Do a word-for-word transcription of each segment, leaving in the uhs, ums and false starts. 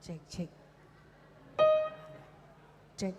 Cek, cek. Cek.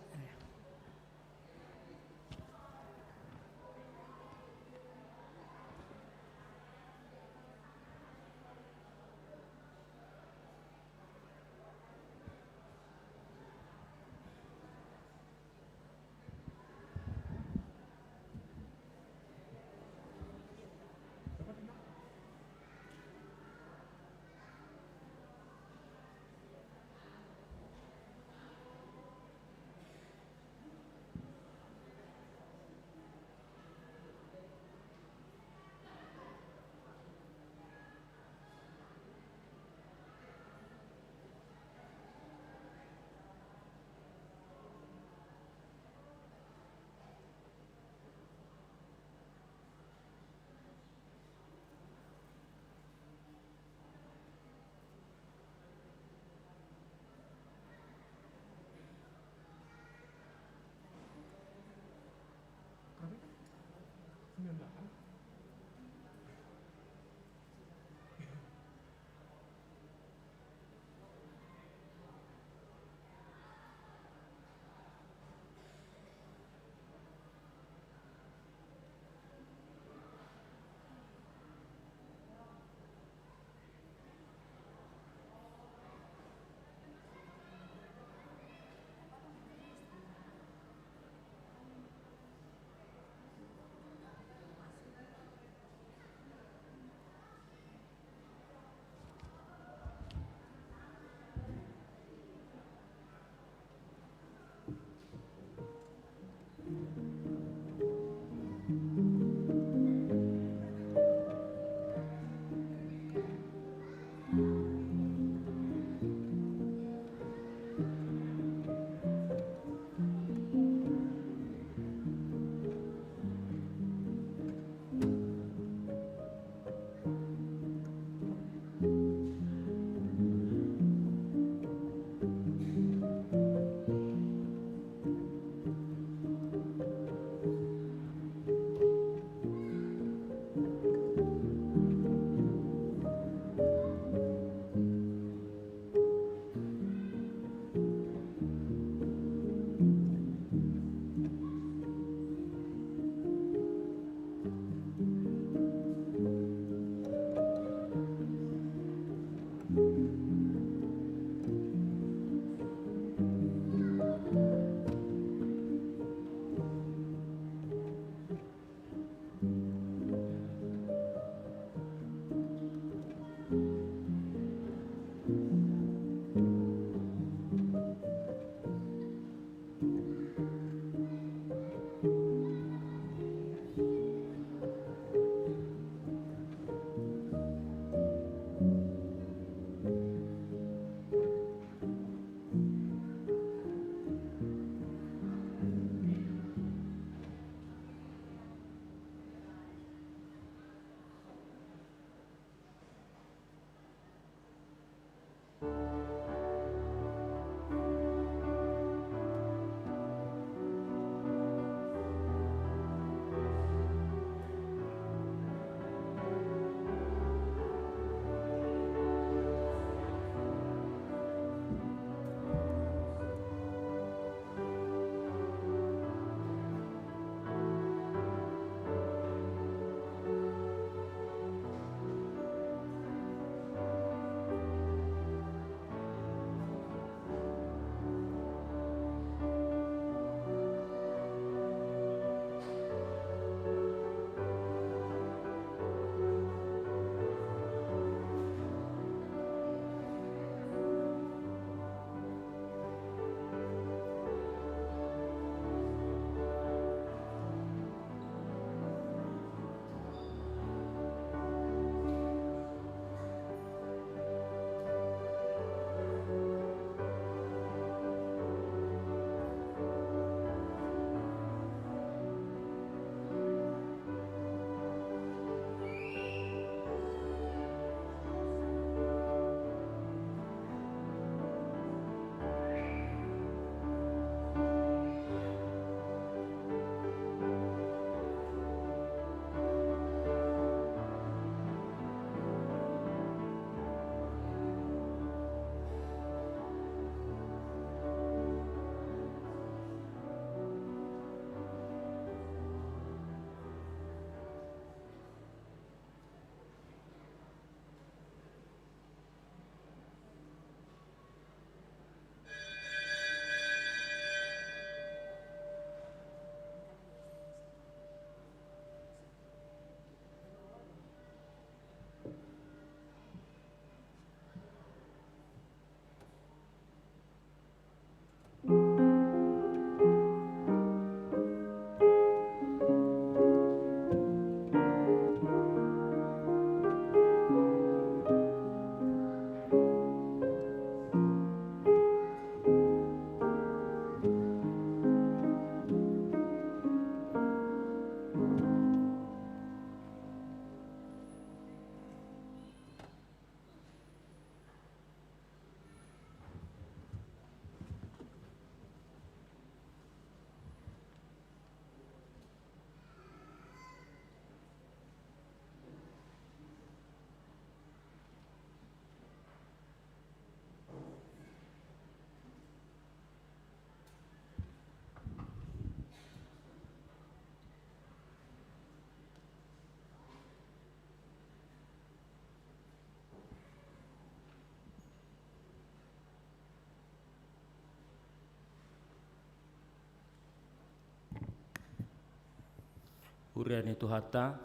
Huria ni Tuhanta,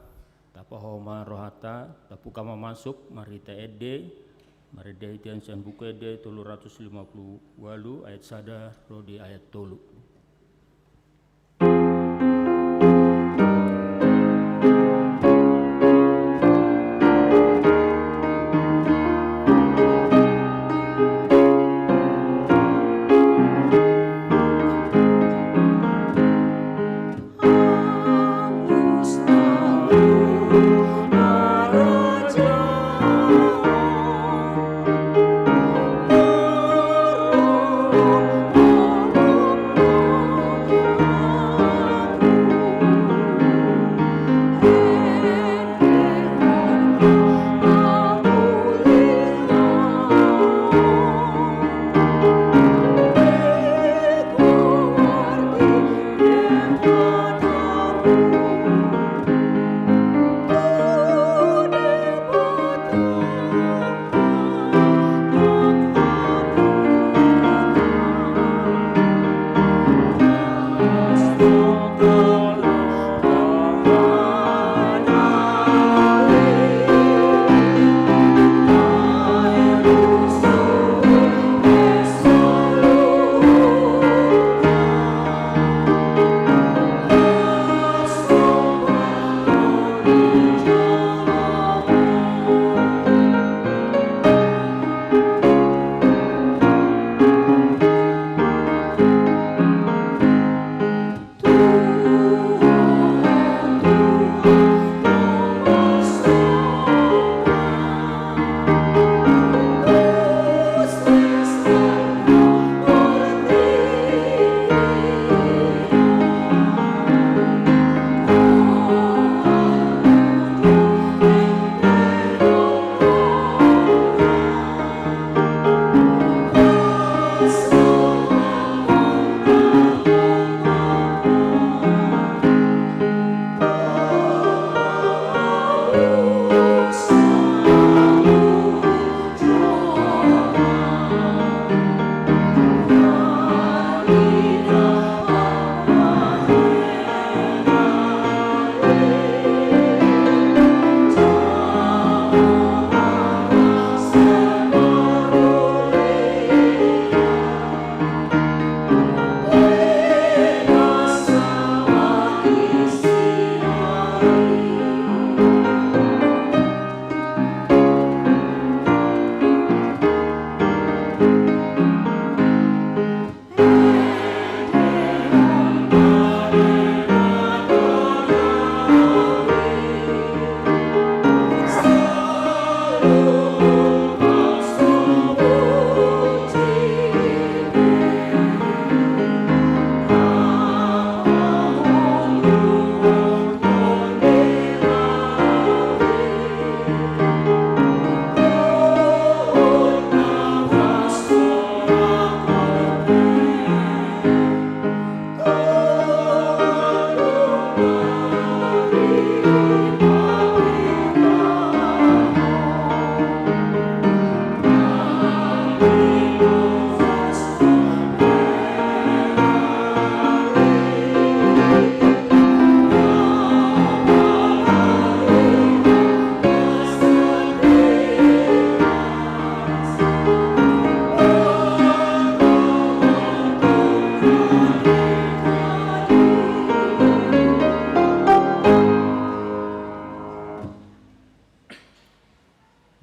tapahoma rohanta, tabuka ma masuk marhite ende, marende itian sian Buku Ende tolu ratus lima puluh ualu ayat sada ro di ayat tolu.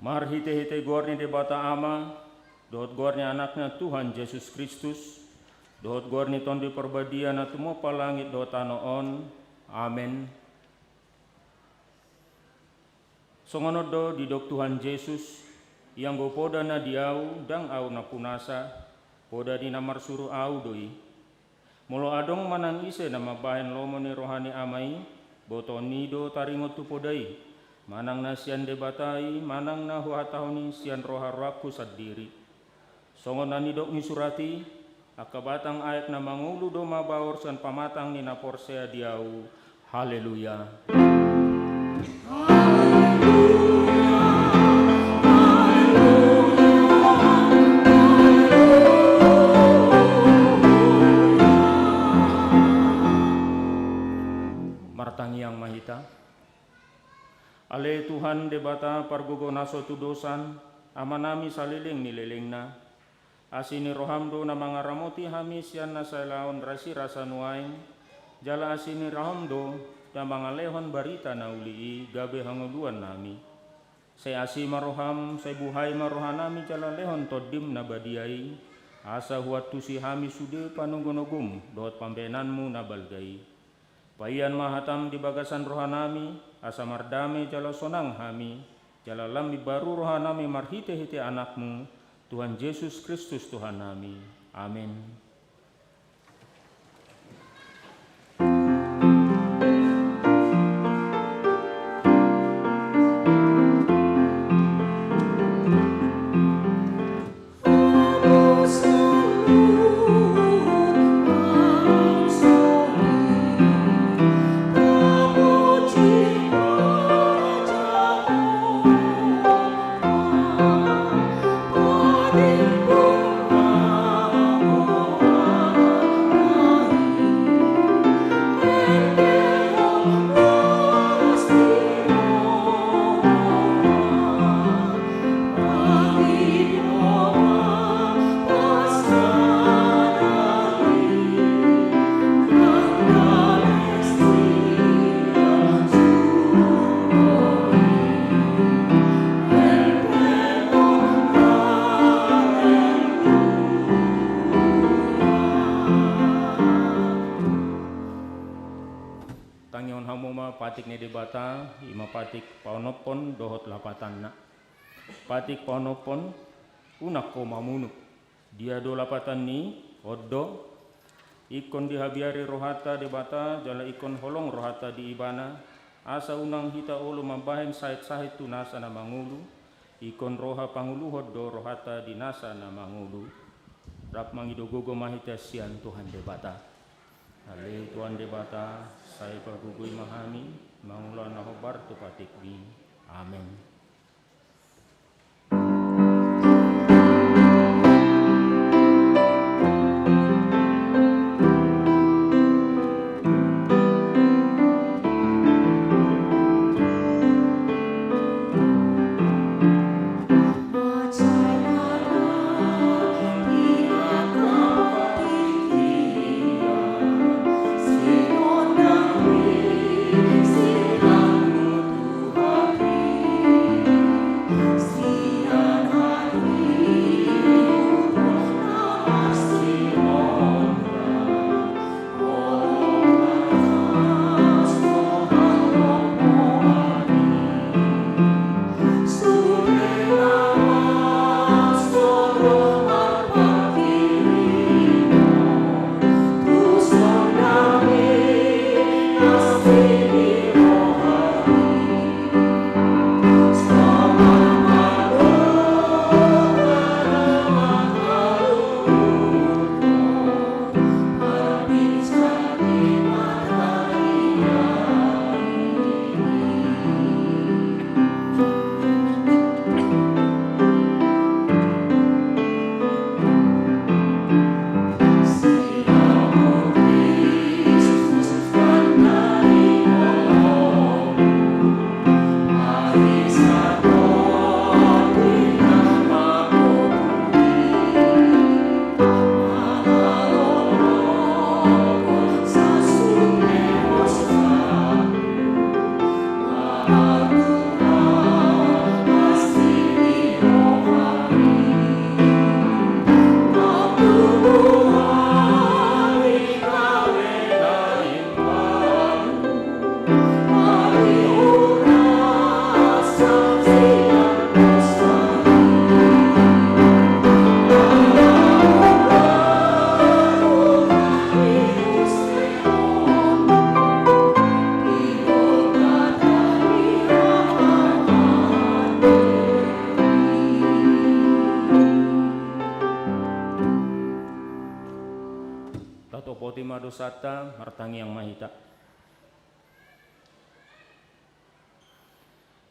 Marhitehite goar ni Debata Ama, dohot goar ni Anakna Tuhan Jesus Kristus, dohot goar ni Tondi Parbadia na tumompa langit dohot tano on. Amen. Songon on do didok Tuhan Jesus, ianggo poda na di Ahu ndang Ahu na punasa, poda ni na marsuru Ahu do i. Molo adong manang ise na mambahen lomo ni roha ni Ama i, botoon i do taringot tu poda i, manang na sian Debata i, manang na huhatahon i sian roha-rohangku sandiri. Songon na nidok ni surat i, angka batang aek na mangolu do mabaor sian pamatang ni na porsea di Ahu. Haleluya. Tangiang ma hita. Ale Tuhan Debata pargogo na so tudosan, Amanami saleleng ni lelengna, asi ni roham do na mangaramoti hami sian na sai laon rasirasa nuaeng, jala asi ni roham do na mangalehon barita na uli i gabe hangoluannami. Sai asi ma roham, sai buhai ma rohanami jala lehon Tondim na badia i, asa huantusi hami sude panogonogom dohot pambahenanmu na balga i. Paihut ma hatam di bagasan rohanami, asa mardame jala sonang hami, jala lam imbaru rohanami marhitehite Anakmu, Tuhan Jesus Kristus Tuhannami. Amen. Tangihon hamu ma patik ni Debata, i ma patik paonomhon dohot lapatanna. Patik paonomhon, unang ho mamunuk. Dia do lapatan ni i? On do: Ingkon dihabiari rohanta Debata, jala ingkon holong rohanta di Ibana, asa unang hita olo mambahen sahit-sahit tu nasa na mangolu, ingkon roha pangoluhon do rohanta di nasa na mangolu. Rap mangido gogo ma hita sian Tuhan Debata. Ale Tuhan Debata, sai pagogoi ma hami mangula na hombar tu patikmi. Amen. Tatopoti ma dosanta, martangiang ma hita.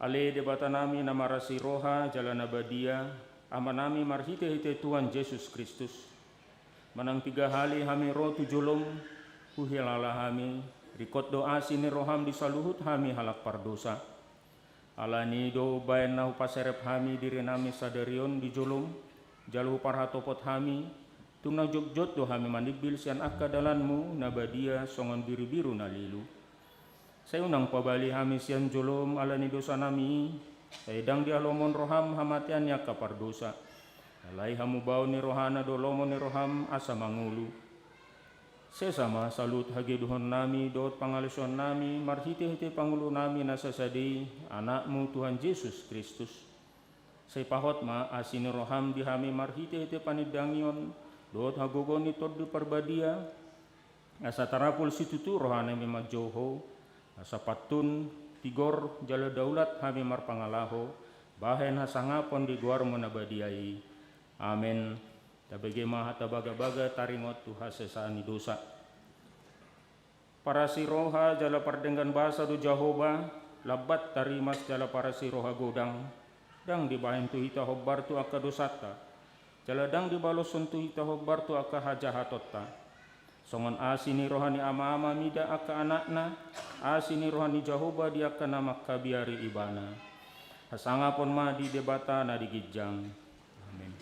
Ale Debatanami na marasi roha jala na badia, Amanami marhitehite Tuhan Jesus Kristus, manang piga hali hami ro tu jolom, huhilala hami, Ringkot do asi ni roham di saluhut hami halak pardosa. Alani i do umbahen na hupaserep hami dirinami sadari on di jolom, jala huparhatopot hami, tung na jotjot do hami manimbil sian angka dalanmu na badia songon birubiru na lilu. Sai unang pabali hami sian jolom ala ni dosanami i, sai ndang dialomohon roham hamatean ni angka pardosa. Alai hamubaon ni rohana do lomo ni roham asa mangolu. Sesa ma saluhut hageduhonnami dohot pangalaosionnami marhitehite pangulunami na sasada i, Anakmu Tuhan Jesus Kristus. Sai pahot ma asi ni roham di hami marhitehite panindangion dohot hagogoon ni Tondi Parbadia, asa tarapul situtu rohanami manjou Ho, asa pantun, tigor jala daulat hami marpangalaho bahen hasangapon di goarmu na badia i. Amen. Tabege ma hata bagabaga taringot tu hasesaan ni dosa. Parasi roha jala pardenggan basa do Jahowa, lambat tarimas jala parasi roha godang. Ndang dibahen tu hita hombar tu angka dosanta, jala ndang dibaloshon tu hita hombar tu angka hajahatonta. Songon asi ni roha ni ama-ama mida angka anakna, asi ni roha ni Jahowa di angka na mangkabiari Ibana. Hasangapon ma di Debata na di ginjang. Amen.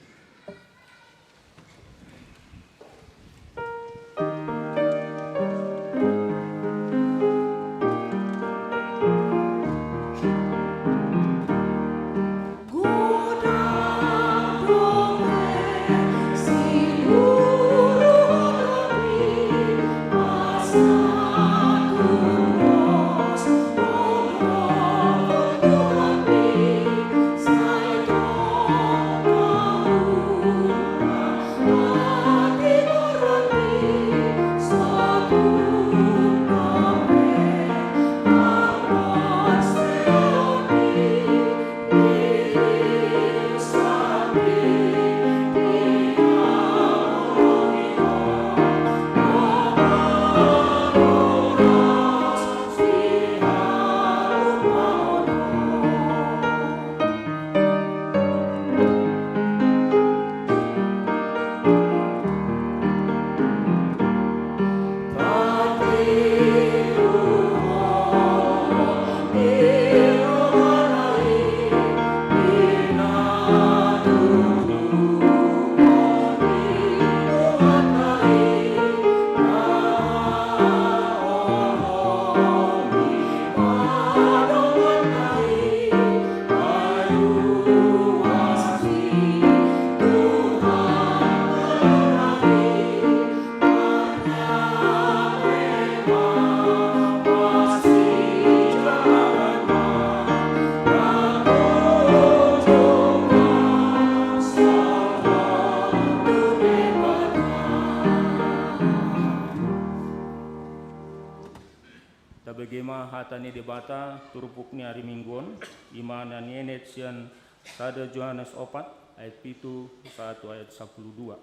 Tabege ma hata ni Debata turpuk ni ari Minggu on, i ma na nienet sian sada Johannes opat ayat pitu sahat tu ayat sampulu dua.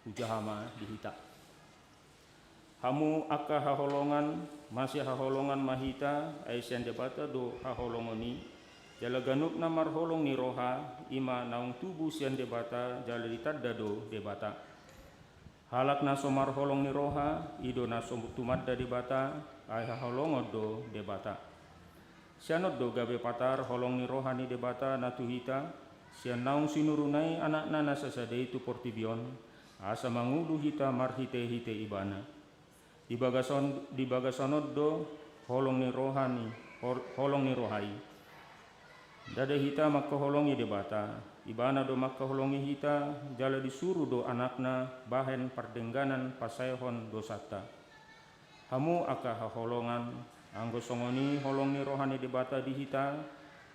Hujaha ma di hita. Hamu angka haholongan, masihaholongan ma hita, ai sian Debata do haholongon i, jala ganup na marholong ni roha, i ma naung tubu sian Debata, jala ditanda do Debata. Halak na so marholong ni roha, i do na so tumanda Debata, ai haholongon do Debata. Sian on do gabe patar holong ni roha ni Debata na tu hita, sian naung sinuruna i Anakna na sasada i tu portibi on, asa mangolu hita marhitehite Ibana. Di bagasan, di bagasan on do holong ni roha ni, hol-, holong ni roha i. Ndada hita mangkaholongi Debata, Ibana do mangkaholongi hita, jala disuru do Anakna bahen pardengganan pasaehon dosanta. Hamu angka haholongan, anggo songon i holong ni roha ni Debata di hita,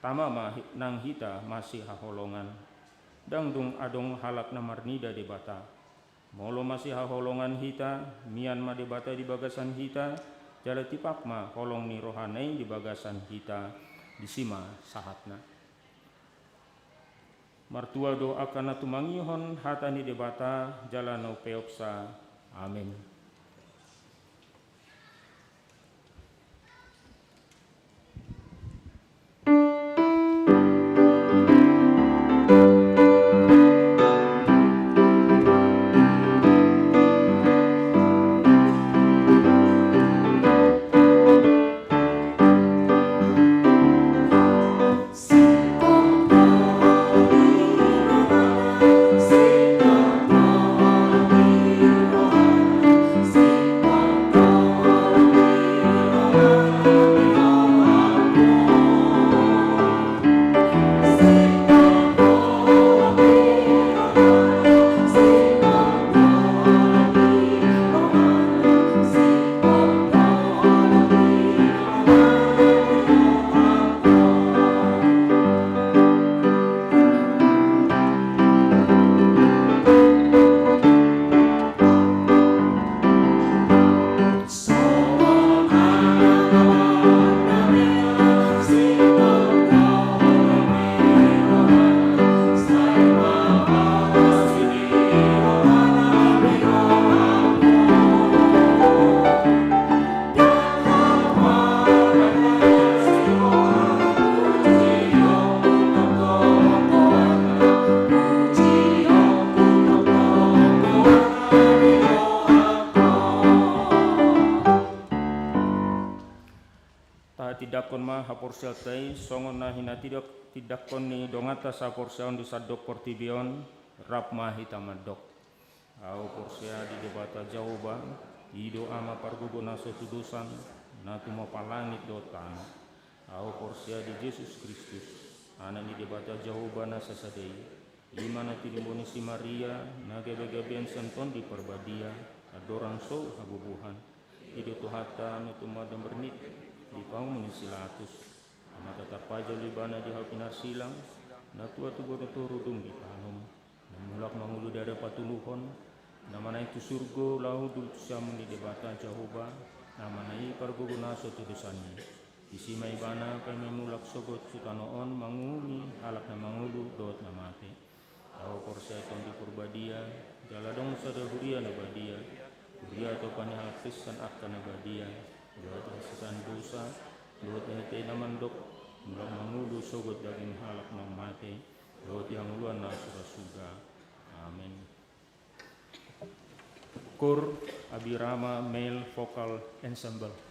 tama ma hi-, nang hita masihaholongan. Ndang dung adong halak na marnida Debata. Molo masihaholongan hita, mian ma Debata di bagasan hita, jala tipak ma holong ni rohana i di bagasan hita, disi ma sahatna. Martua do angka na tumangihon hata ni Debata jala na umpeopsa. Amen. Haporseaonta i songon na hinatindangkon ni donganta saporseaon di sandok portibi on, rap ma hita mandok. Ahu porsea di Debata Jahowa, i do Ama pargogo na so tudosan, na tumompa langit dohot tano. Ahu porsea di Jesus Kristus, Anak ni Debata Jahowa na sasada i, i ma na tinimbo ni si Maria, na gabegabean sian Tondi Parbadia, andorang so habubuhan. I do Tuhanta na tumandang bernit di pahomu ni si Latus. Amanta tarpajal do ibana di hau pinarsilang, na tua tu boru toru dung ditanom. Na mulak mangolu di ari patuluhon, na manaek tu surgo laho hundul tu siamun ni Debata Jahowa, Ama na i pargogo na so tudosan i. Disi ma ibana paima mulak sogot tu tano on manguhumi halak na mangolu dohot na mate. Ahu porsea Tondi Parbadia, jala adong sada huria na badia, huria tompa ni halak Kristen angka na badia, dohot hasesaan dosa, dohot ate na mandok, mulak mangolu sogot daging halak na mate, dohot di hangoluan na surasuga. Amen. Koor Abirama Male Vocal Ensemble.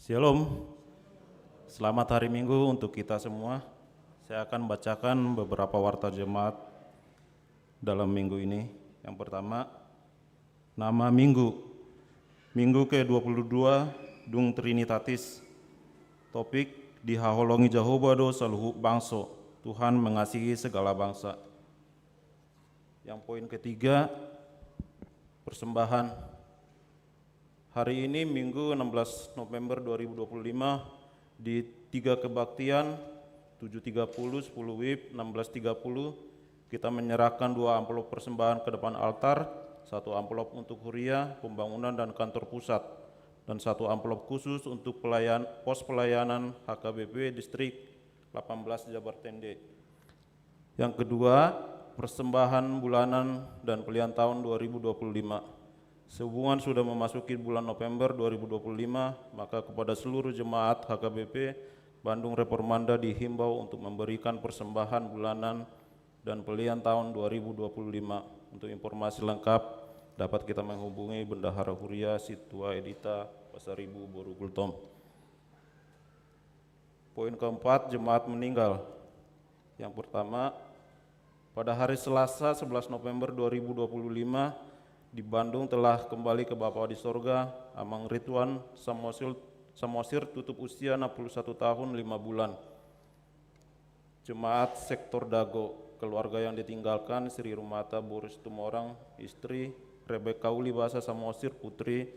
Shalom. Selamat hari Minggu untuk kita semua. Saya akan bacakan beberapa warta jemaat dalam minggu ini. Yang pertama, nama minggu. Minggu kedua puluh dua, Dung Trinitatis. Topik, dihaholongi Jahowa do saluhut bangso. Tuhan mengasihi segala bangsa. Yang poin ketiga, persembahan. Hari ini, Minggu enam belas November dua ribu dua puluh lima, di tiga kebaktian, tujuh tiga puluh, sepuluh wib, enam belas tiga puluh, kita menyerahkan dua amplop persembahan ke depan altar, satu amplop untuk huria, pembangunan dan kantor pusat, dan satu amplop khusus untuk pelayan, pos pelayanan H K B P Distrik delapan belas Jabar Tende. Yang kedua, persembahan bulanan dan pelian tahun dua ribu dua puluh lima. Sehubungan sudah memasuki bulan November dua ribu dua puluh lima, maka kepada seluruh jemaat H K B P Bandung Reformanda dihimbau untuk memberikan persembahan bulanan dan pelian tahun dua ribu dua puluh lima. Untuk informasi lengkap, dapat kita menghubungi Bendahara Huria Situa Edita Pasaribu Boru Gultom. Poin keempat, jemaat meninggal. Yang pertama, pada hari Selasa sebelas November dua ribu dua puluh lima, di Bandung telah kembali ke Bapa di sorga Amang Rituan Samosir, Samosir, tutup usia enam puluh satu tahun lima bulan. Jemaat Sektor Dago, keluarga yang ditinggalkan Sri Rumata Boru Situmorang, istri Rebeka Ulibasa Samosir, putri,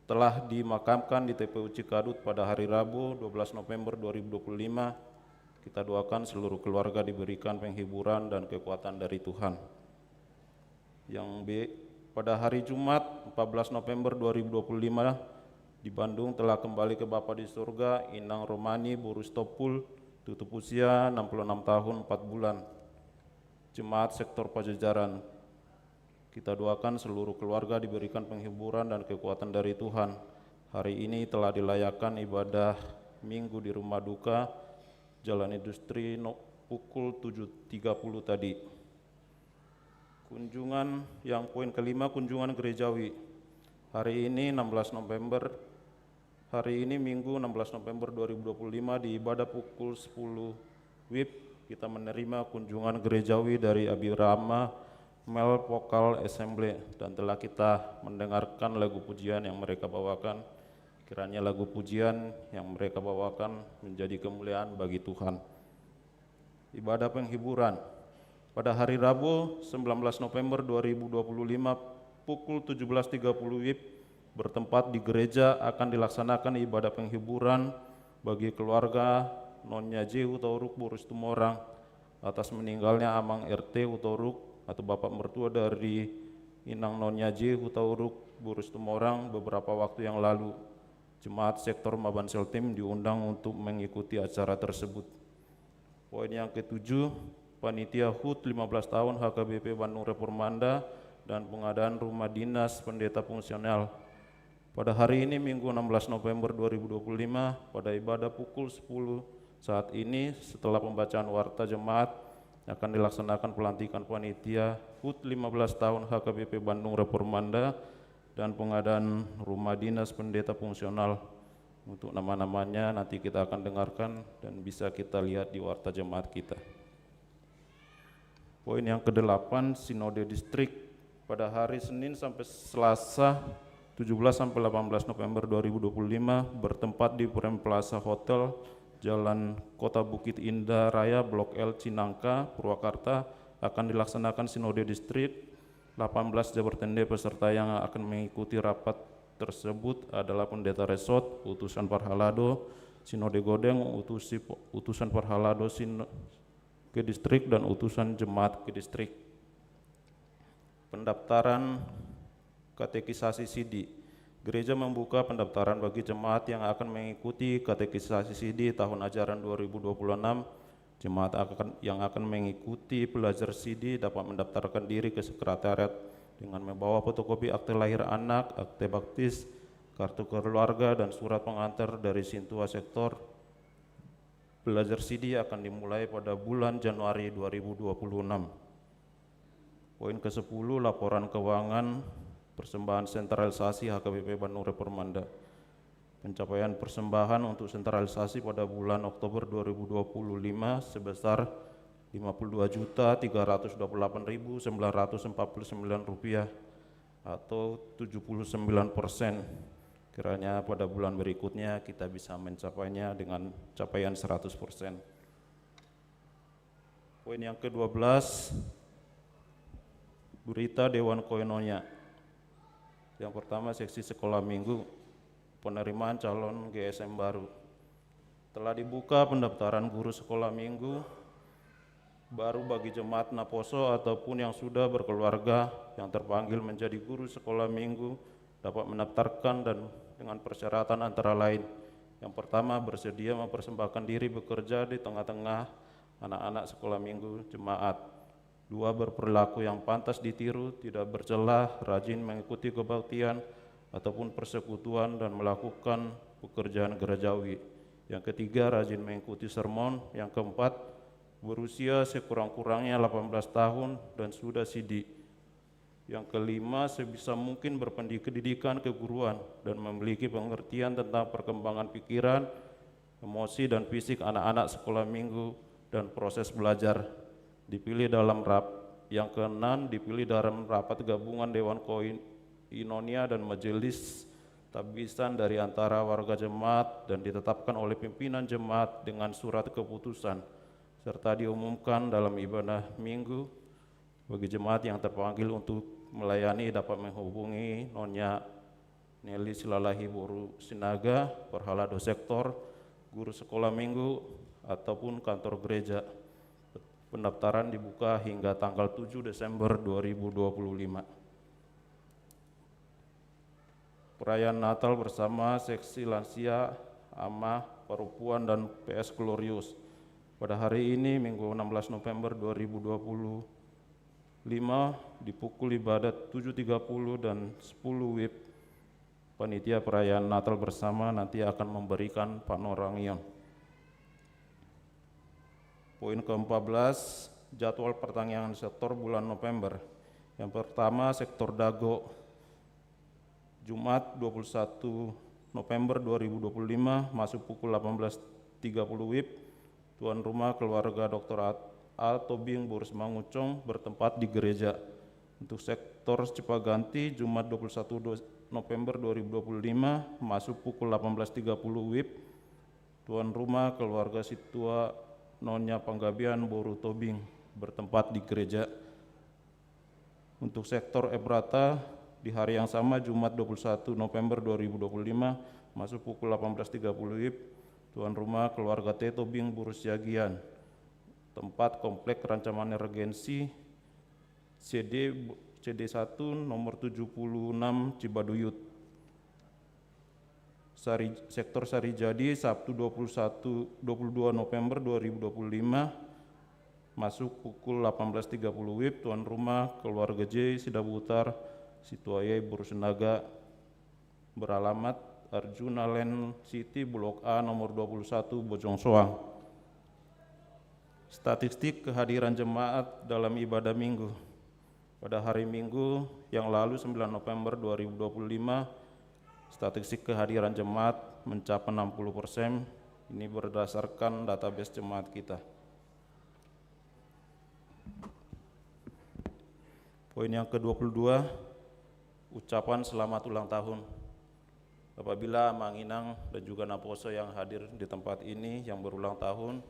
telah dimakamkan di T P U Cikadut pada hari Rabu dua belas November dua ribu dua puluh lima. Kita doakan seluruh keluarga diberikan penghiburan dan kekuatan dari Tuhan. Yang B, pada hari Jumat empat belas November dua ribu dua puluh lima, di Bandung telah kembali ke Bapa di sorga Inang Romani Boru Sitompul, tutup usia enam puluh enam tahun empat bulan. Jemaat Sektor Pajajaran, kita doakan seluruh keluarga diberikan penghiburan dan kekuatan dari Tuhan. Hari ini telah dilayakkan ibadah Minggu di rumah duka Jalan Industri no, pukul tujuh tiga puluh tadi. Kunjungan, yang poin kelima, kunjungan gerejawi. Hari ini enam belas November Hari ini, Minggu enam belas November dua ribu dua puluh lima, di ibadah pukul sepuluh wib, kita menerima kunjungan gerejawi dari Abirama Male Vocal Assembly dan telah kita mendengarkan lagu pujian yang mereka bawakan. Kiranya lagu pujian yang mereka bawakan menjadi kemuliaan bagi Tuhan. Ibadah penghiburan. Pada hari Rabu, sembilan belas November dua ribu dua puluh lima, pukul tujuh belas tiga puluh wib, bertempat di gereja akan dilaksanakan ibadah penghiburan bagi keluarga Nonya J Hutauruk Boru Situmorang atas meninggalnya Amang R T Hutauruk atau bapak mertua dari Inang Nonya J Hutauruk Boru Situmorang beberapa waktu yang lalu. Jemaat Sektor Maban Seltim diundang untuk mengikuti acara tersebut. Poin yang ketujuh, panitia hut lima belas tahun H K B P Bandung Reformanda dan pengadaan rumah dinas pendeta fungsional. Pada hari ini, Minggu enam belas November dua ribu dua puluh lima, pada ibadah pukul sepuluh saat ini, setelah pembacaan warta jemaat, akan dilaksanakan pelantikan panitia hut lima belas tahun H K B P Bandung Reformanda dan pengadaan rumah dinas pendeta fungsional. Untuk nama-namanya nanti kita akan dengarkan dan bisa kita lihat di warta jemaat kita. Poin yang kedelapan, Sinode Distrik. Pada hari Senin sampai Selasa, tujuh belas sampai delapan belas November dua ribu dua puluh lima, bertempat di Prem Plaza Hotel, Jalan Kota Bukit Indah Raya, Blok L, Cinangka, Purwakarta, akan dilaksanakan Sinode Distrik delapan belas Jabar Tende. Peserta yang akan mengikuti rapat tersebut adalah Pendeta Resort, Utusan Parhalado, Sinode Godeng, Utusi, Utusan Parhalado, Sino, ke distrik, dan Utusan Jemaat ke distrik. Pendaftaran katekisasi sidi. Gereja membuka pendaftaran bagi jemaat yang akan mengikuti katekisasi sidi tahun ajaran dua ribu dua puluh enam. Jemaat akan, yang akan mengikuti belajar sidi dapat mendaftarkan diri ke sekretariat dengan membawa fotokopi akte lahir anak, akte baptis, kartu keluarga, dan surat pengantar dari Sintua Sektor. Belajar sidi akan dimulai pada bulan Januari dua ribu dua puluh enam. Poin kesepuluh, laporan keuangan persembahan sentralisasi H K B P Bandung Reformanda. pencapaian persembahan untuk sentralisasi pada bulan Oktober dua ribu dua puluh lima sebesar lima puluh dua juta tiga ratus dua puluh delapan ribu sembilan ratus empat puluh sembilan rupiah atau tujuh puluh sembilan persen. Kiranya pada bulan berikutnya kita bisa mencapainya dengan capaian seratus persen. Poin yang kedua belas, berita Dewan Koinonia. Yang pertama, seksi sekolah minggu, penerimaan calon G S M baru. Telah dibuka pendaftaran guru sekolah minggu baru bagi jemaat naposo ataupun yang sudah berkeluarga yang terpanggil menjadi guru sekolah minggu dapat mendaftarkan dan dengan persyaratan antara lain. Yang pertama, bersedia mempersembahkan diri bekerja di tengah-tengah anak-anak sekolah minggu jemaat. Dua, berperilaku yang pantas ditiru, tidak bercela, rajin mengikuti kebaktian ataupun persekutuan dan melakukan pekerjaan gerejawi. Yang ketiga, rajin mengikuti sermon. Yang keempat, berusia sekurang-kurangnya delapan belas tahun dan sudah sidik. Yang kelima, sebisa mungkin berpendidikan keguruan dan memiliki pengertian tentang perkembangan pikiran, emosi, dan fisik anak-anak sekolah minggu dan proses belajar. Dipilih dalam rap, yang keenam, dipilih dalam rapat gabungan Dewan Koinonia dan Majelis Tabisan dari antara warga jemaat dan ditetapkan oleh pimpinan jemaat dengan surat keputusan, serta diumumkan dalam ibadah minggu bagi jemaat yang terpanggil untuk melayani dapat menghubungi Nonya Nelly Silalahi boru Sinaga, perhalado sektor, guru sekolah minggu, ataupun kantor gereja. Pendaftaran dibuka hingga tanggal tujuh Desember dua ribu dua puluh lima. Perayaan Natal bersama seksi lansia, amah, perempuan, dan P S Glorious. Pada hari ini, Minggu enam belas November dua ribu dua puluh lima, di pukul ibadat tujuh tiga puluh dan sepuluh WIB, panitia perayaan Natal bersama nanti akan memberikan panorangion. Poin keempat belas, jadwal pertanyaan sektor bulan November. Yang pertama, sektor Dago. Jumat dua puluh satu November dua ribu dua puluh lima, masuk pukul delapan belas tiga puluh WIB, tuan rumah keluarga doktor A. A. Tobing boru Simangunsong, bertempat di gereja. Untuk sektor Cipaganti, Jumat dua puluh satu November dua ribu dua puluh lima, masuk pukul delapan belas tiga puluh WIB, tuan rumah keluarga Situa Nonya Panggabean boru Tobing, bertempat di gereja. Untuk sektor Ebrata, di hari yang sama, Jumat dua puluh satu November dua ribu dua puluh lima, masuk pukul delapan belas tiga puluh WIB, tuan rumah keluarga T. Tobing boru Siagian. Tempat Komplek Rancaman Regensi, C D, C D satu, nomor tujuh puluh enam, Cibaduyut. Sari-, sektor Sarijadi, Sabtu dua puluh satu, dua puluh dua November dua ribu dua puluh lima, masuk pukul delapan belas tiga puluh WIB, tuan rumah keluarga J. Sidabutar, Situa Yai boru Sinaga, beralamat Arjuna Land City, Blok A, nomor dua puluh satu, Bojong Soang. Statistik kehadiran jemaat dalam ibadah minggu. Pada hari Minggu yang lalu, sembilan November dua ribu dua puluh lima, statistik kehadiran jemaat mencapai enam puluh persen. Ini berdasarkan database jemaat kita. Poin yang kedua puluh dua, ucapan selamat ulang tahun. Apabila Amang Inang dan juga naposo yang hadir di tempat ini yang berulang tahun,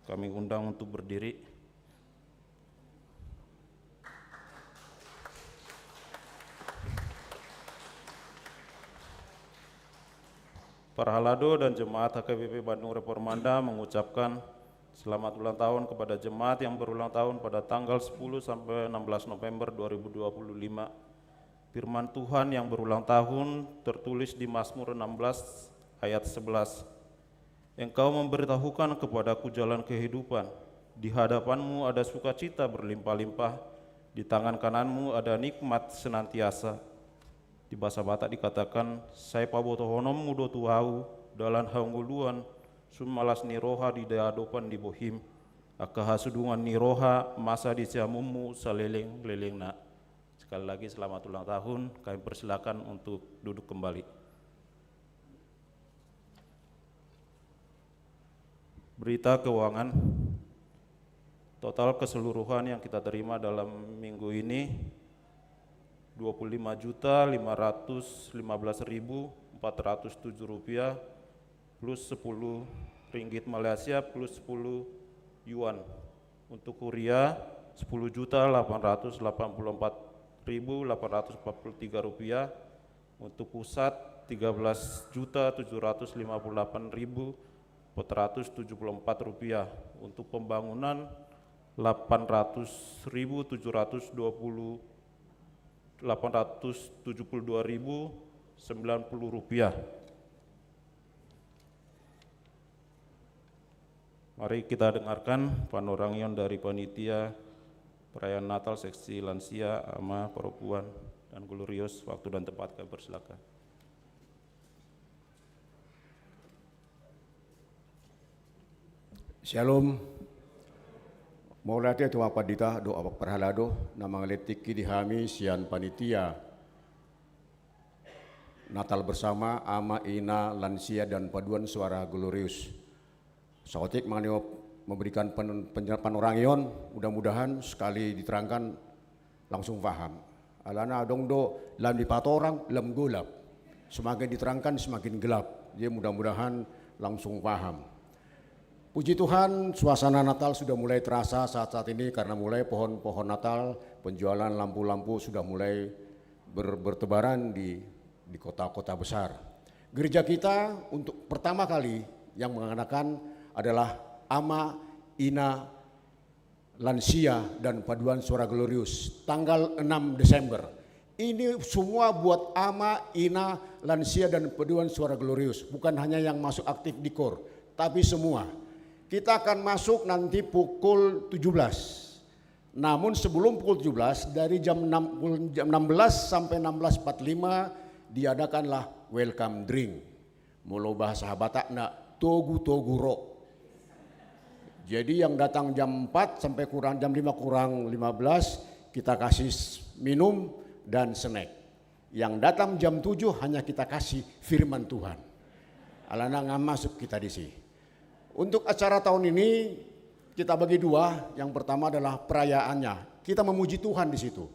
kami undang untuk berdiri. Parhalado dan jemaat H K B P Bandung Reformanda mengucapkan selamat ulang tahun kepada jemaat yang berulang tahun pada tanggal sepuluh sampai enam belas November dua ribu dua puluh lima. Firman Tuhan yang berulang tahun tertulis di Mazmur enam belas ayat sebelas. Engkau memberitahukan kepadaku jalan kehidupan. Di hadapan-Mu ada sukacita berlimpah-limpah, di tangan kanan-Mu ada nikmat senantiasa. Di bahasa Batak dikatakan, sai pabotohononmu do tu ahu dalan hangoluan, sun malas ni roha di adopan ni bohim, angka hasudungan ni roha masa di siamunmu saleleng-lelengna. Sekali lagi, selamat ulang tahun. Kami persilakan untuk duduk kembali. Berita keuangan, total keseluruhan yang kita terima dalam minggu ini dua puluh lima juta lima ratus lima belas ribu empat ratus tujuh rupiah plus sepuluh ringgit Malaysia plus sepuluh yuan. Untuk kuria, sepuluh juta delapan ratus delapan puluh empat ribu delapan ratus empat puluh tiga rupiah. Untuk pusat, tiga belas juta tujuh ratus lima puluh delapan ribu empat ratus tujuh puluh empat rupiah. Untuk pembangunan, delapan ratus ribu tujuh ratus dua puluh, delapan ratus tujuh puluh dua ribu sembilan puluh rupiah. Mari kita dengarkan panoramion dari panitia perayaan Natal seksi lansia, ama, perempuan, dan glorius. Waktu dan tempat kami persilakan. Syalom. Mauliate tu Amang Pandita dohot Amang Parhalado na mangalehon tingki di hami sian panitia Natal bersama, ama, ina, lansia, dan paduan suara glorius. Saotik ma nian memberikan pen-, pen-, panoramion, mudah-mudahan sekali diterangkan langsung paham. Alana adong do, lam dipatorang, lam golap. Semakin diterangkan, semakin gelap. Jadi mudah-mudahan langsung paham. Puji Tuhan, suasana Natal sudah mulai terasa saat-saat ini karena mulai pohon-pohon Natal, penjualan lampu-lampu sudah mulai ber-, bertebaran di, di kota-kota besar. Gereja kita untuk pertama kali yang mengenakan adalah ama, ina, lansia, dan paduan suara glorius, tanggal enam Desember. Ini semua buat ama, ina, lansia, dan paduan suara glorius. Bukan hanya yang masuk aktif di kor, tapi semua. Kita akan masuk nanti pukul tujuh belas. Namun sebelum pukul tujuh belas, dari jam enam, jam enam belas sampai enam belas empat puluh lima, diadakanlah welcome drink. Molo bahasa Batakna, togu-togu ro. Jadi yang datang jam empat sampai kurang jam lima kurang lima belas, kita kasih s-, minum dan snack. Yang datang jam tujuh hanya kita kasih firman Tuhan. Alana nggak masuk kita di sini. Untuk acara tahun ini kita bagi dua. Yang pertama adalah perayaannya. Kita memuji Tuhan di situ.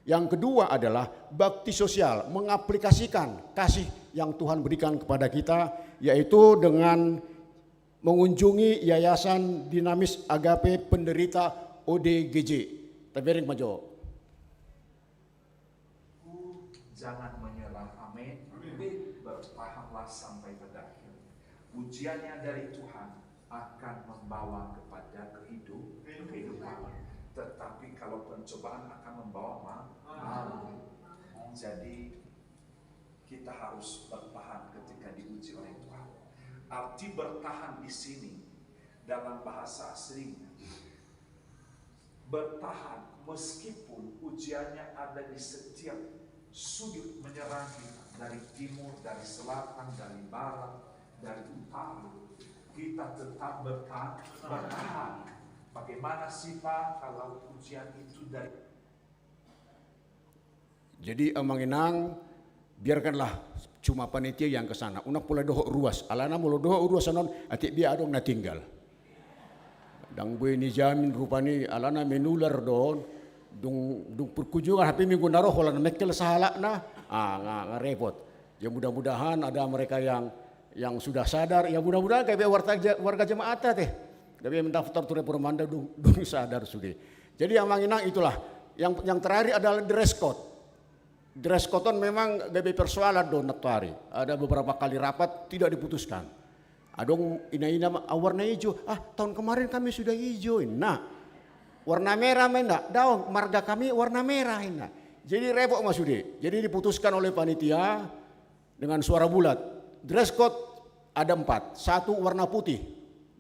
Yang kedua adalah bakti sosial, mengaplikasikan kasih yang Tuhan berikan kepada kita, yaitu dengan mengunjungi Yayasan Dinamis Agape Penderita O D G J. Tabereng ma jo. Jangan menyerah. Amin. Amin. Bertahanlah sampai pada akhir. Ujiannya dari Tuhan akan membawa kepada kehidup-, kehidupan. Tetapi kalau pencobaan akan membawa ma-, malu. Jadi, kita harus bertahan ketika diuji oleh Tuhan. Arti bertahan di sini dalam bahasa aslinya, bertahan meskipun ujiannya ada di setiap sudut menyerang kita, dari timur, dari selatan, dari barat, dari utara. Kita tetap berta-, bertahan. Bagaimana sih, Pak, kalau ujian itu dari Jadi, Amang Inang, biarkanlah cuma panitia yang ke sana. Unang pola dohot ruas. Alana molo dohot ruas annon, atik bia adong na tinggal. Ndang boi nijamin rupani, alana menular do on. Dung, dung perkunjungan hape minggu na ro holan mengkel sahalakna. Ah, nga, nga repot. Ya, mudah-mudahan ada mereka yang, yang sudah sadar. Ya, mudah-mudahan gabe warga ja-, warga jemaat te. Gabe mendaftar tu reformanda dung, dung sadar sude. Jadi, Amang Inang, itulah. Yang, yang terakhir adalah dress code. Dress code on memang gabe persoalan do nantoari. Ada beberapa kali rapat tidak diputuskan. Adong ina-ina ma, "Ah, warna hijau." "Ah, tahun kemarin kami sudah hijau," ninna. "Warna merah," ninna. "Daong, marga kami warna merah," ninna. Jadi repot ma sude. Jadi diputuskan oleh panitia, dengan suara bulat. Dress code ada empat. Satu warna putih,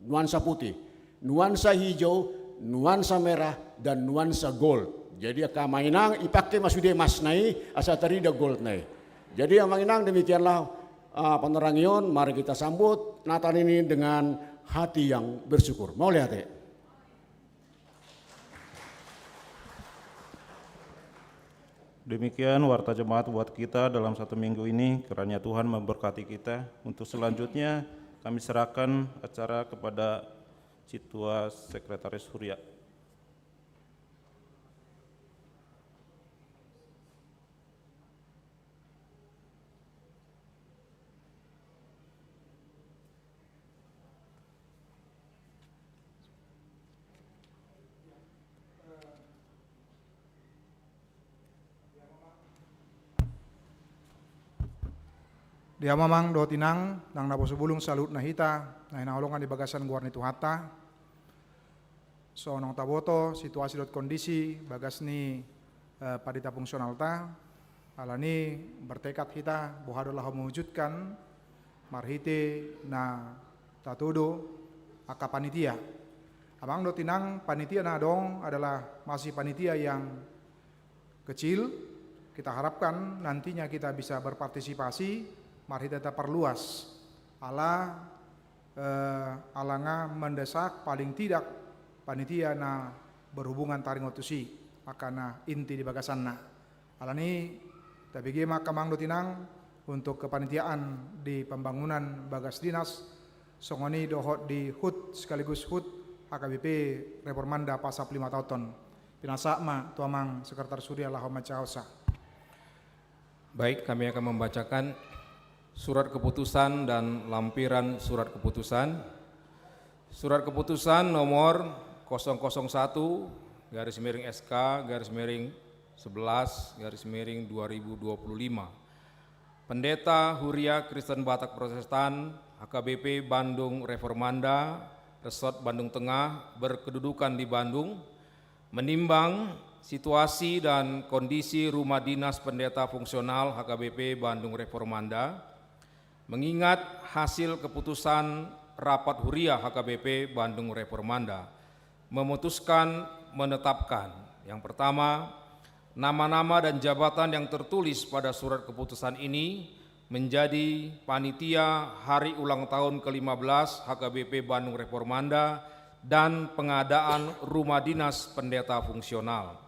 nuansa putih. Nuansa hijau, nuansa merah, dan nuansa gold. Jadi angka Amang Inang, ipake ma sude emasna i, asa tarida goldna i. Jadi Amang Inang, demikianlah, ah, panoramion, mari kita sambut Natal ini dengan hati yang bersyukur. Mauliate. Demikian warta jemaat buat kita dalam satu minggu ini. Kiranya Tuhan memberkati kita. Untuk selanjutnya, kami serahkan acara kepada Sintua Sekretaris Huria. Dia ma amang dohot inang, nang naposobulung saluhutna hita na hinaholongan di bagasan goar ni Tuhanta. Songon taboto situasi dohot kondisi bagas ni, eh, pandita fungsionalta, alani bertekad hita boha do laho mewujudkan marhite na tatudu angka panitia. Amang dohot inang, panitia na adong adalah masih panitia yang kecil, kita harapkan nantinya kita bisa berpartisipasi, mari kita perluas. Ala, eh, ala nga mendesak paling tidak panitia na berhubungan taringot tusi, angka na inti di bagasanna. Alani, tabege ma angka amang dohot inang untuk kepanitiaan di pembangunan bagas dinas, songon i dohot di hut sekaligus hut H K B P Reformanda pasap lima taon on. Pinasahat ma tu amang Sekretaris Huria laho manjaha. Baik, kami akan membacakan surat keputusan dan lampiran surat keputusan. Surat keputusan nomor kosong kosong satu garis miring S K garis miring sebelas garis miring dua ribu dua puluh lima. Pendeta Huria Kristen Batak Protestan, H K B P Bandung Reformanda, Resort Bandung Tengah, berkedudukan di Bandung, menimbang situasi dan kondisi rumah dinas pendeta fungsional H K B P Bandung Reformanda, mengingat hasil keputusan rapat Huria H K B P Bandung Reformanda, memutuskan menetapkan, yang pertama, nama-nama dan jabatan yang tertulis pada surat keputusan ini menjadi panitia hari ulang tahun kelima belas H K B P Bandung Reformanda dan pengadaan rumah dinas pendeta fungsional.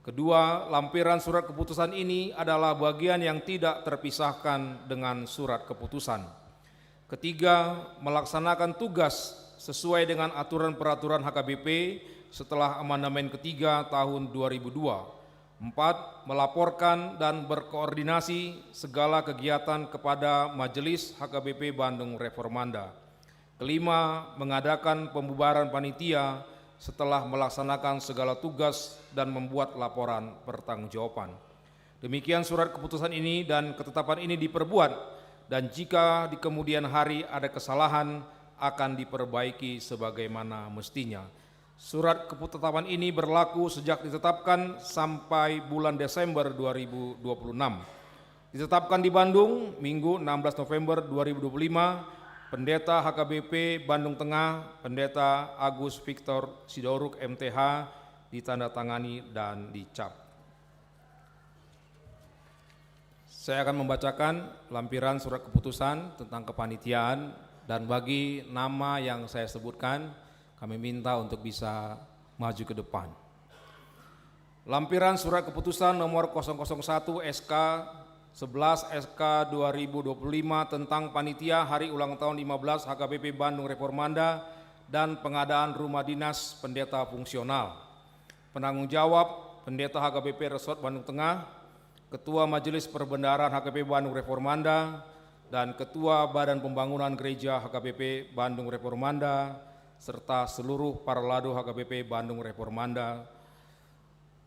Kedua, lampiran surat keputusan ini adalah bagian yang tidak terpisahkan dengan surat keputusan. Ketiga, melaksanakan tugas sesuai dengan aturan peraturan H K B P setelah amandemen ketiga tahun dua ribu dua. Empat, melaporkan dan berkoordinasi segala kegiatan kepada Majelis H K B P Bandung Reformanda. Kelima, mengadakan pembubaran panitia setelah melaksanakan segala tugas dan membuat laporan pertanggungjawaban. Demikian surat keputusan ini dan ketetapan ini diperbuat, dan jika di kemudian hari ada kesalahan, akan diperbaiki sebagaimana mestinya. Surat ketetapan ini berlaku sejak ditetapkan sampai bulan Desember dua ribu dua puluh enam. Ditetapkan di Bandung, Minggu enam belas November dua ribu dua puluh lima, Pendeta H K B P Bandung Tengah, Pendeta Agus Victor Sitorus M T H, ditandatangani dan dicap. Saya akan membacakan lampiran surat keputusan tentang kepanitiaan, dan bagi nama yang saya sebutkan, kami minta untuk bisa maju ke depan. Lampiran surat keputusan nomor kosong kosong satu S K sebelas S K dua ribu dua puluh lima tentang panitia hari ulang tahun lima belas H K B P Bandung Reformanda dan pengadaan rumah dinas pendeta fungsional. Penanggung jawab, Pendeta H K B P Resort Bandung Tengah, Ketua Majelis Perbendaharaan H K B P Bandung Reformanda, dan Ketua Badan Pembangunan Gereja H K B P Bandung Reformanda, serta seluruh Paralado H K B P Bandung Reformanda.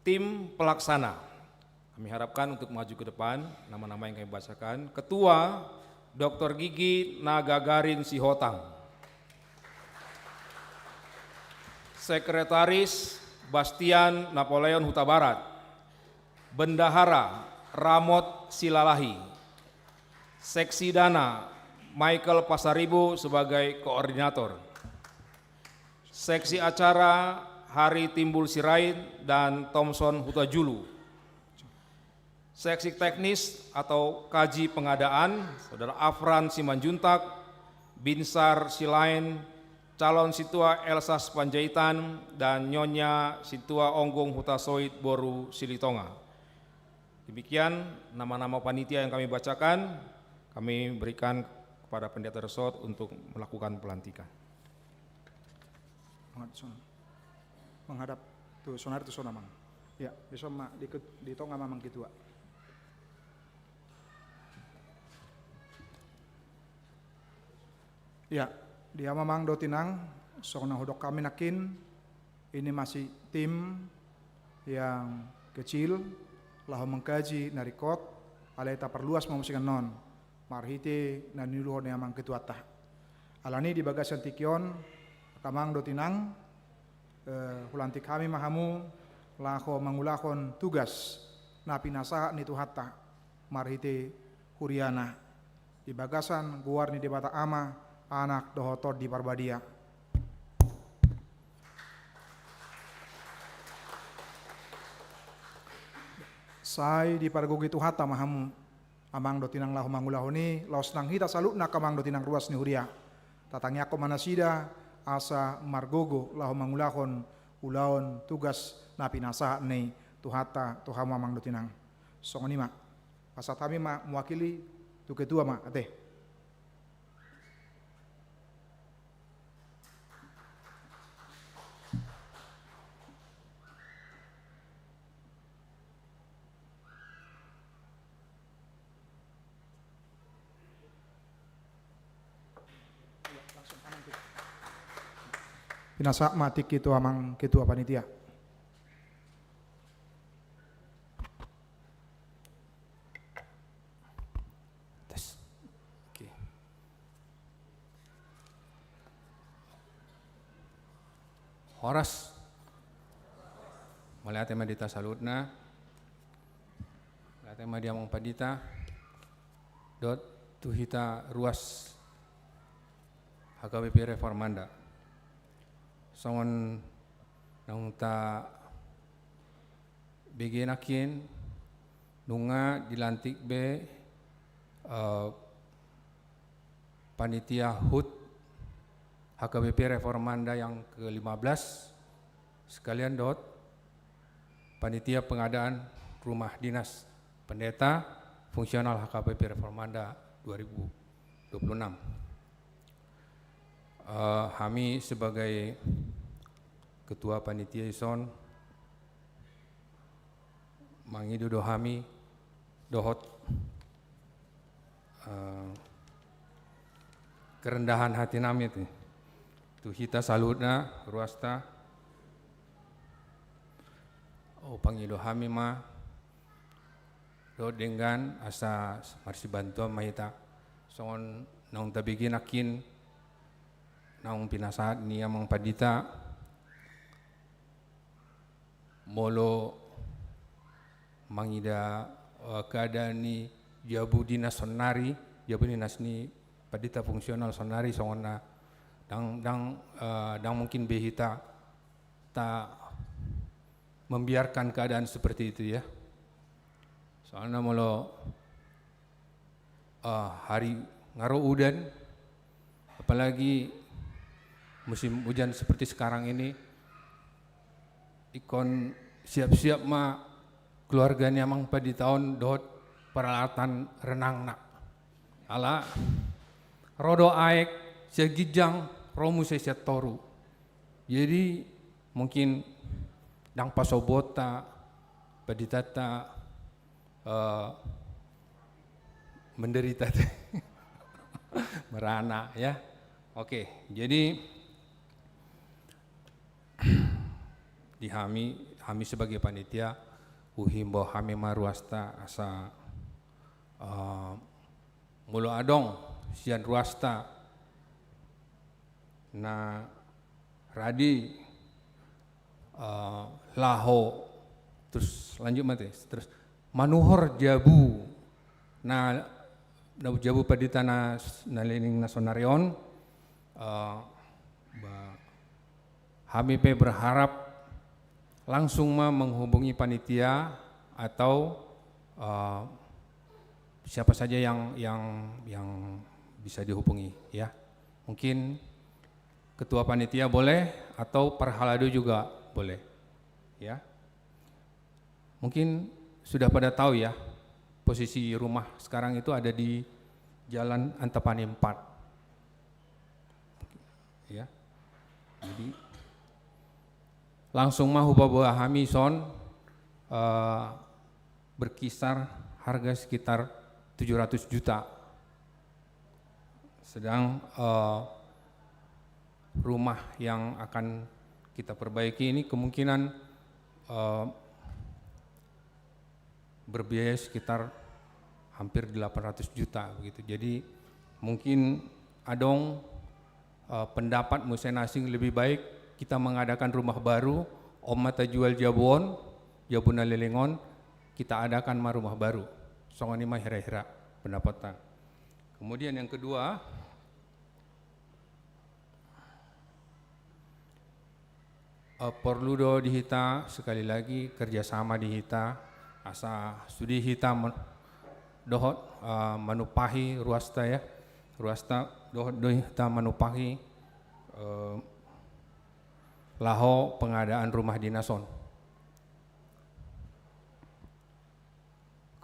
Tim pelaksana. Kami harapkan untuk maju ke depan, nama-nama yang kami bacakan. Ketua, Doktor Gigi Nagagarin Sihotang. Sekretaris, Bastian Napoleon Hutabarat. Bendahara, Ramot Silalahi. Seksi Dana, Michael Pasaribu sebagai koordinator. Seksi Acara, Hari Timbul Sirait dan Thomson Hutajulu. Seksi Teknis atau Kaji Pengadaan, Saudara Afran Simanjuntak, Binsar Silaen, Calon Sintua Elsa Sipanjaitan, dan Nyonya Sintua Onggung Hutasoit boru Silitonga. Demikian nama-nama panitia yang kami bacakan, kami berikan kepada Pendeta Resort untuk melakukan pelantikan. Menghadap tu son-, menghadap tu sonari tu son, Amang. Ya, di son ma, di, di tonga ma, Amang Ketua. Ya, di hamu, Amang dohot Inang, songon na hudok hami nangkin, ini masih tim yang kecil, laho mengkaji na ringkot, alai taparluas ma muse annon, marhite na niuluhon ni Amang Ketuanta. Alani di bagasan tingki on, Amang dohot Inang, eh, hulantik hami ma hamu, laho mangulahon tugas na pinasahat ni Tuhanta, marhite huriana, di bagasan goar ni Debata Ama, Anak, dohot Tondi Parbadia. Sai dipargogoi Tuhanta ma hamu, Amang dohot Inang, laho mangulahon i, laos nang hita saluhutna, Amang dohot Inang, ruas ni huria, tatangiangkon ma nasida asa margogo laho mangulahon ulaon tugas na pinasahat ni Tuhanta tu hamu, Amang dohot Inang. Songon i ma. Pasahat hami ma mewakili tu ketua ma, ate. Pinasahat ma tingki tu Amang Ketua Panitia. Tes. Oke. Horas. Mauliate ma di hita saluhutna. Mauliate ma di Amang Pandita dohot tu hita ruas H K B P Reformanda. Songon naung tabege nangkin, nunga dilantik be, eh, panitia HUT H K B P Reformanda yang kelima belas, sekalian dohot panitia pengadaan rumah dinas pendeta fungsional H K B P Reformanda dua ribu dua puluh enam. Eh, hami sebagai ketua panitia i son, mangido do hami dohot, eh, kerendahan hati nami tu, tu hita saluhutna ruasta. O, pangido hami ma dohot denggan asa marsibantuan ma hita. Songon naung tabege nangkin, naung pinasahat ni Amang Pandita, molo mangida, eh, keadaan ni jabu dinas sonari, jabu dinas ni pandita fungsional sonari, songon na ndang, ndang, eh, ndang mungkin be hita ta membiarkan keadaan seperti itu, ya. Soalna molo, eh, hari nga ro udan, apalagi musim hujan seperti sekarang ini, ingkon siap-siap ma keluarga ni Amang Pandita on dohot peralatan renangna. Ala ro do aek sian ginjang, ro muse sian toru. Jadi mungkin ndang pasobonta, panditanta, eh, menderita, merana, ya. Oke, jadi di hami, hami sebagai panitia, huhimbau hami ma ruasta asa, eh, molo adong sian ruasta na radi, eh, laho, terus lanjut ma ate, terus manuhor jabu na, na jabu pandita na, na leleng na sonari on, eh, ba, hami pe berharap langsung ma menghubungi panitia atau, eh, siapa saja yang, yang, yang bisa dihubungi, ya. Mungkin ketua panitia boleh atau parhalado juga boleh, ya. Mungkin sudah pada tahu, ya, posisi rumah sekarang itu ada di Jalan Antapani empat. Ya. Jadi, Langsung ma hupaboa hami son, eh, berkisar harga sekitar tujuh ratus juta. Sedang, eh, rumah yang akan kita perbaiki ini kemungkinan, eh, berbiaya sekitar hampir delapan ratus juta begitu. Jadi mungkin adong, eh, pendapat muse na asing, lebih baik kita mengadakan rumah baru, on ma tajual jabu on, jabu na leleng on, kita adakan ma rumah baru. Songon i ma hira-hira pendapatna. Kemudian yang kedua, eh, porlu do di hita sekali lagi kerjasama di hita, asa sude hita men-, dohot, eh, manumpahi ruasta ya, ruasta dohot do hita manumpahi, eh, laho pengadaan rumah dinas on.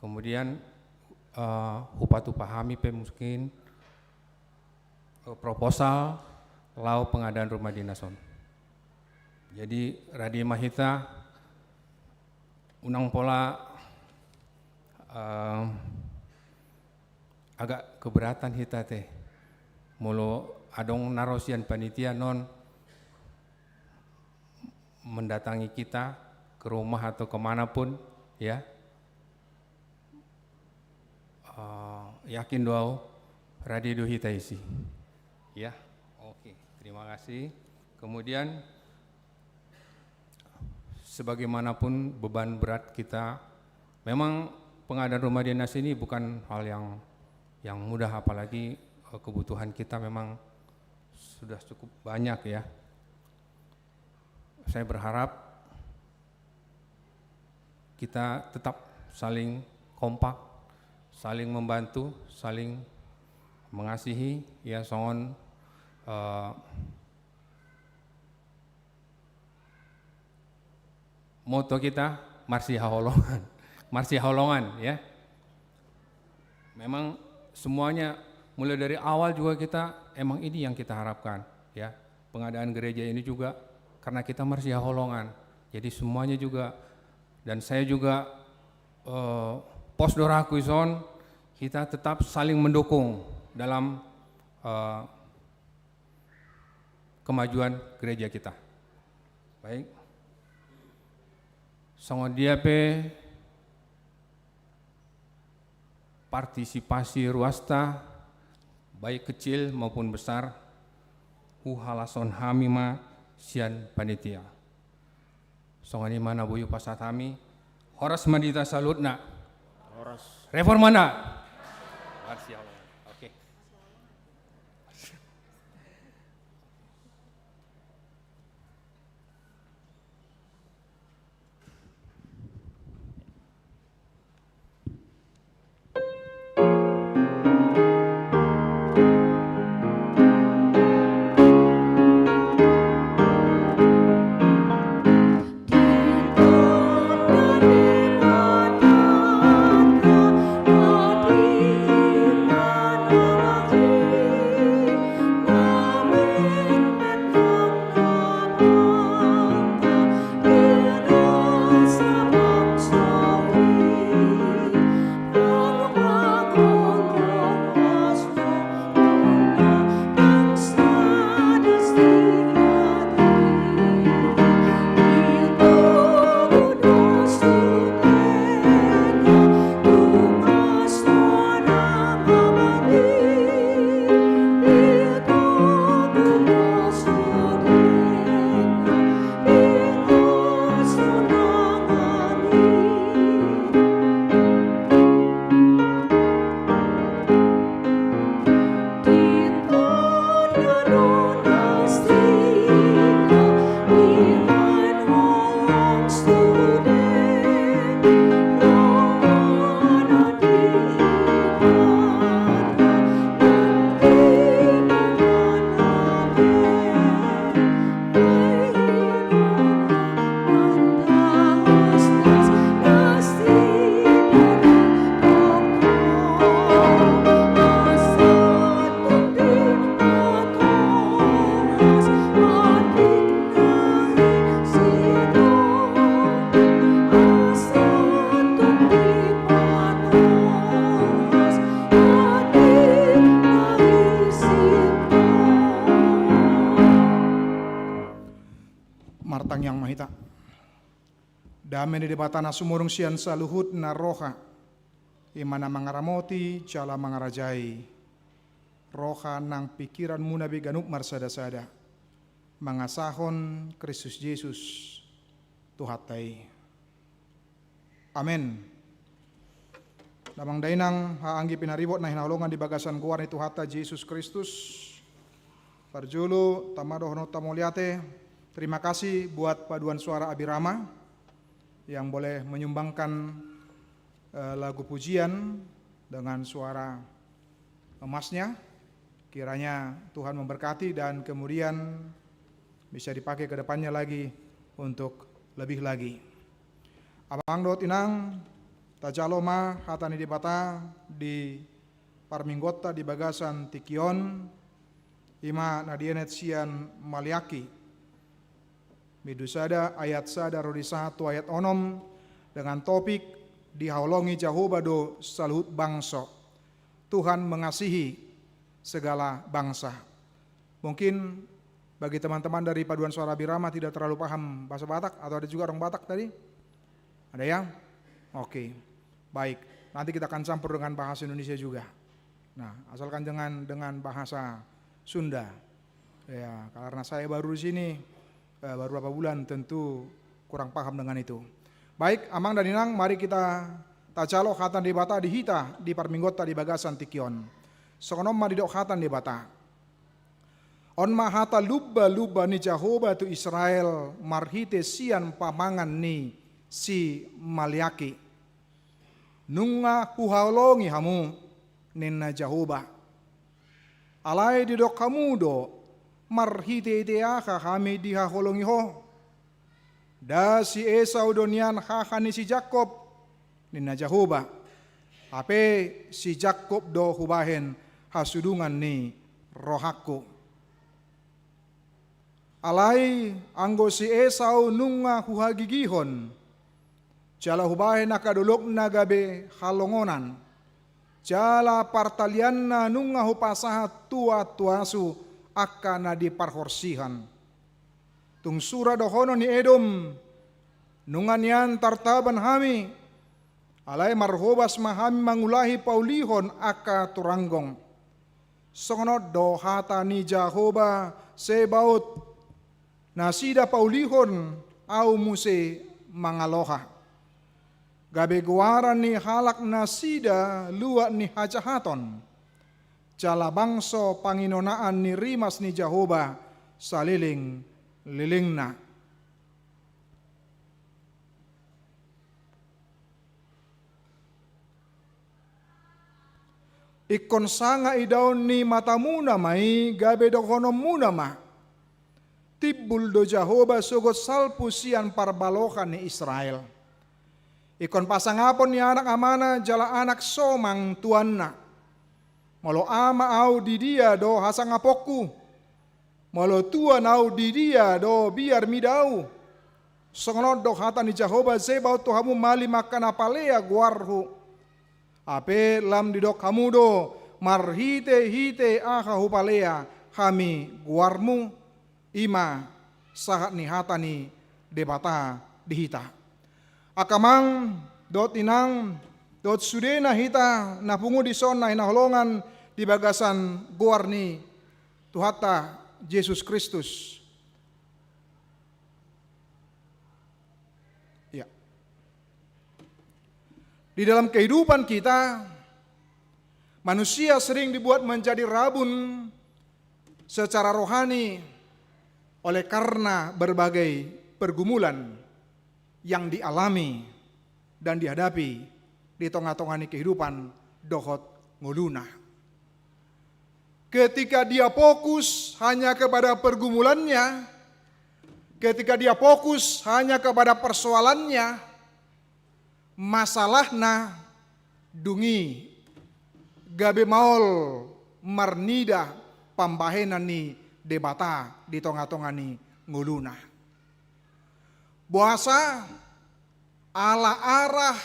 Kemudian, eh, hupatupa hami pe mungkin, eh, proposal laho pengadaan rumah dinas on. Jadi rade ma hita, unang pola, eh, agak keberatan hita te molo adong na ro sian panitia non mendatangi kita ke rumah atau kemana pun, ya. Eh, yakin do au, rade do hita isi. Ya, oke, terima kasih. Kemudian, sebagaimanapun beban berat kita, memang pengadaan rumah dinas ini bukan hal yang, yang mudah, apalagi, eh, kebutuhan kita memang sudah cukup banyak, ya. Saya berharap kita tetap saling kompak, saling membantu, saling mengasihi, ya, songon, eh, moto kita, marsihaholongan. Marsihaholongan, ya. Memang semuanya, mulai dari awal juga kita, emang ini yang kita harapkan, ya. Pengadaan gereja ini juga karena kita marsihaholongan. Jadi semuanya juga, dan saya juga, eh, pos do rohangku dison, kita tetap saling mendukung dalam, eh, kemajuan gereja kita. Baik. Songon dia pe partisipasi ruasta, baik kecil maupun besar, huhalashon hami ma sian panitia. Songon i ma na boi hupasahat hami. Horas ma di hita saluhutna. Horas. Reformanda. Horas ya Allah. Oke. Martangiang ma hita. Dame ni Debata na sumurung sian saluhutna roha, i ma na mangaramoti jala mangarajai roha nang pingkiranmuna be ganup marsadasada, mangasahon Kristus Jesus Tuhanta i. Amen. Damang dainang, haha anggi pinaribot na hinaholongan di bagasan goar ni Tuhanta Jesus Kristus. Parjolo, tama dohononta mauliate. Terima kasih buat paduan suara Abirama yang boleh menyumbangkan, eh, lagu pujian dengan suara emasnya. Kiranya Tuhan memberkati dan kemudian bisa dipakai ke depannya lagi untuk lebih lagi. Amang dohot inang, tajalo ma hata ni Debata di parmingguonta di bagasan tingki on, i ma na dienet sian Maleaki. Bindu sada ayat sada ro di sahat tu ayat onom, dengan topik dihaholongi Jahowa do saluhut bangso. Tuhan mengasihi segala bangsa. Mungkin bagi teman-teman dari paduan suara Abirama tidak terlalu paham bahasa Batak, atau ada juga orang Batak tadi? Ada ya? Oke. Baik. Nanti kita akan campur dengan bahasa Indonesia juga. Nah, asalkan jangan dengan bahasa Sunda. Ya, karena saya baru di sini, eh, baru beberapa bulan, tentu kurang paham dengan itu. Baik, amang dan inang, mari kita tajalo hata ni Debata di hita di parmingguonta di bagasan tingki on. Songon on ma didok hata ni Debata. On ma hata lumba-lumba ni Jahowa tu Israel marhite sian pamangan ni si Maleaki. Nunga huhaholongi hamu, ninna Jahowa. Alai didok hamu do, marhite-hite aha hami dihaholongi ho? Nda si Esau do nian haha ni si Jakkob, ninna Jahowa. Hape si Jakkob do hubahen hasudungan ni rohangku. Alai anggo si Esau nunga huhagigihon, jala hubahen angka dolokna gabe halongonan, jala partalianna nunga hupasahat tu ahu tu asu angka na di parhorsihan. Tung sura dohonon ni Edom, nunga nian tartaban hami, alai marhobas ma hami mangulahi paulihon angka turanggong. Songon on do hata ni Jahowa Sebaot, nasida paulihon, ahu muse mangaloha. Gabe goaran ni halak nasida luat ni hajahaton, jala bangso panginonaan ni rimas ni Jahowa saleleng-lelengna. Ingkon sanga idaon ni matamuna ma i, gabe dohononmuna ma. Timbul do Jahowa sogot salpu sian parbalohan ni Israel. Ingkon pasangapon ni anak amana jala anak somang tuanna. Molo ama ahu, di dia do hasangaponku? Molo tuan ahu, di dia do biar mida ahu? Songon on do hata ni Jahowa Sebaot tu hamu malim angka na palea goarhu. Hape lam didok hamu do, marhite-hite aha hupalea hami goarmu? I ma sahat ni hata ni Debata di hita. Angka amang dohot inang, dohot sudena hita na pungu dison na hinaholongan di bagasan goar ni Tuhanta Jesus Kristus. Ya. Di dalam kehidupan kita, manusia sering dibuat menjadi rabun secara rohani oleh karena berbagai pergumulan yang dialami dan dihadapi di tonga-tonga ni kehidupan dohot ngoluna. Ketika dia fokus hanya kepada pergumulannya, ketika dia fokus hanya kepada persoalannya, masalahna, dung i gabe maol marnida pambahenan ni Debata di tonga-tonga ni ngoluna. Boasa? Ala arah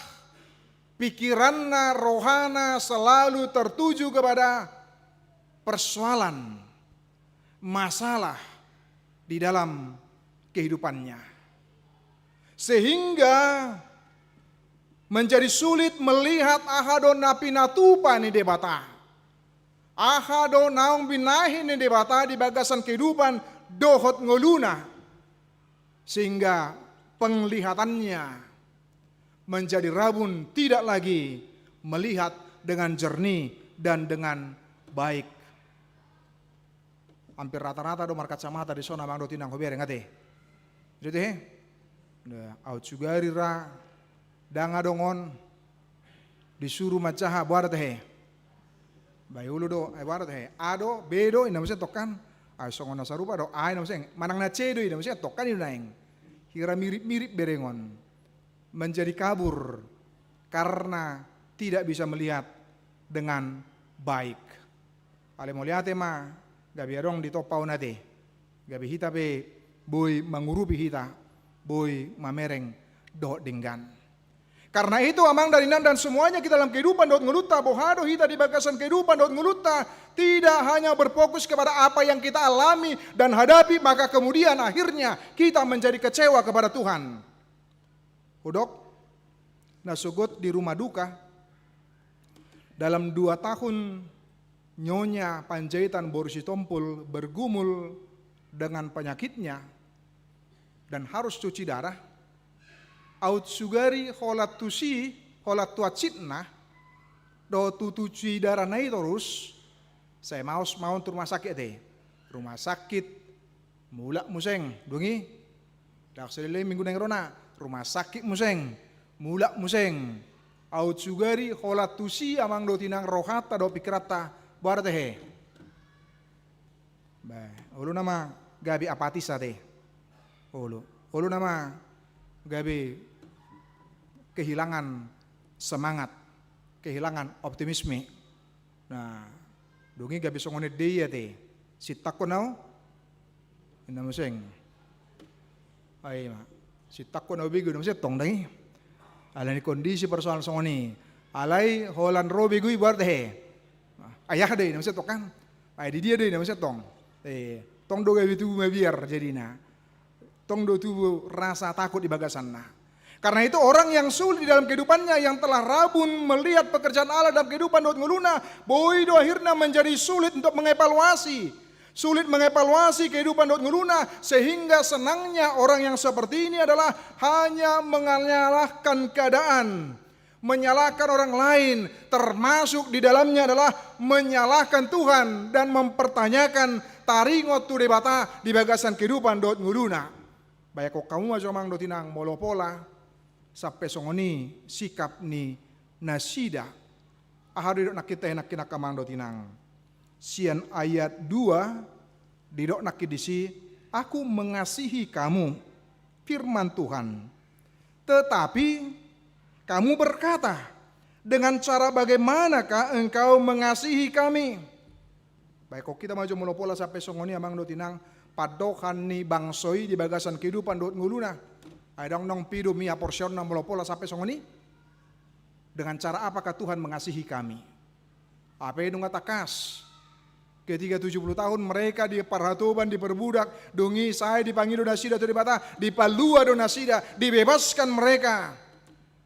pikiranna, rohana selalu tertuju kepada persoalan, masalah di dalam kehidupannya. Sehingga menjadi sulit melihat aha do na pinatupa ni Debata. Aha do naung binahen ni Debata di bagasan kehidupan dohot ngoluna. Sehingga penglihatannya menjadi rabun, tidak lagi melihat dengan jernih dan dengan baik. Hampir rata-rata do markacamata dison amang dohot inang, hubereng ate. Jadi he, aut sugari ra, ndang adong on, disuru manjaha, boha do tahe. Bae olo do, ai boha do tahe. A do, B do, inna muse tongkan. Ai songon na sarupa do, A inna muse. Manang na C do, inna muse tongkan, i do naeng. Hira mirip-mirip berengon. Menjadi kabur karena tidak bisa melihat dengan baik. Alai mauliate ma, gabe adong ditompa on ate. Gabe hita pe boi mangurupi hita, boi mamereng dohot denggan. Karena itu, amang dan inang dan semuanya kita dalam kehidupan dohot ngolunta, boha do hita di bagasan kehidupan dohot ngolunta, tidak hanya berfokus kepada apa yang kita alami dan hadapi, maka kemudian akhirnya kita menjadi kecewa kepada Tuhan. Hudok, na sogot di rumah duka, dalam dua tahun Nyonya Panjaitan boru Sitompul bergumul dengan penyakitnya dan harus cuci darah, aut sugari holan tusi, holan tu hansitna, dohot tu cuci darahna i torus, sai maos ma on tu rumah sakit ate. Rumah sakit, mulak muse, dung i. Ndang saleleng minggu naeng rona, rumah sakit muse, mulak muse. Aut sugari holan tusi amang dohot inang rohanta dohot pikiranta, boha do tahe. Bah, olo nama gabe apatis ate. Olo, olo nama gabe kehilangan semangat, kehilangan optimisme. Nah, dung i gabe songon i do i ate. Sintangkon au, inna muse. Ai ma, sintangkon au begu, inna muse tong, ndang i. Alani kondisi persoalan songon i. Alai holan ro begu i, boha do tahe. Ai aha do i, inna muse tong kan. Ai di dia do i, inna muse tong. Eh, tong do gabe tubu mabiar jadina. Tong do tubu rasa takut di bagasanna. Karena itu, orang yang sulit di dalam kehidupannya, yang telah rabun melihat pekerjaan Allah dalam kehidupan dohot ngoluna, boi do akhirnya menjadi sulit untuk mengevaluasi. Sulit mengevaluasi kehidupan dohot ngoluna, sehingga senangnya orang yang seperti ini adalah hanya menyalahkan keadaan, menyalahkan orang lain, termasuk di dalamnya adalah menyalahkan Tuhan dan mempertanyakan taringot tu Debata di bagasan kehidupan dohot ngoluna. Bayangkon hamu ma jo amang dohot inang, molo pola sampe songon i sikap ni nasida. Aha do didok nangkin tahe nangkin, amang dohot inang? Sian ayat dua didok nangkin disi, "Aku mengasihi kamu," firman Tuhan. "Tetapi kamu berkata, 'Dengan cara bagaimanakah engkau mengasihi kami?'" Baik, hita ma jo molo pola sampe songon i, amang dohot inang, pandohan ni bangso i di bagasan kehidupan dohot ngoluna. Ai ndang adong pidu mi haporseaonna molo pola sampe songon i. "Dengan cara apakah Tuhan mengasihi kami?" Hape nunga tangkas. Ketika tujuh puluh tahun mereka diparhatoban, diperbudak, dung i sai dipangido nasida tu Debata, dipalua do nasida, dibebaskan mereka.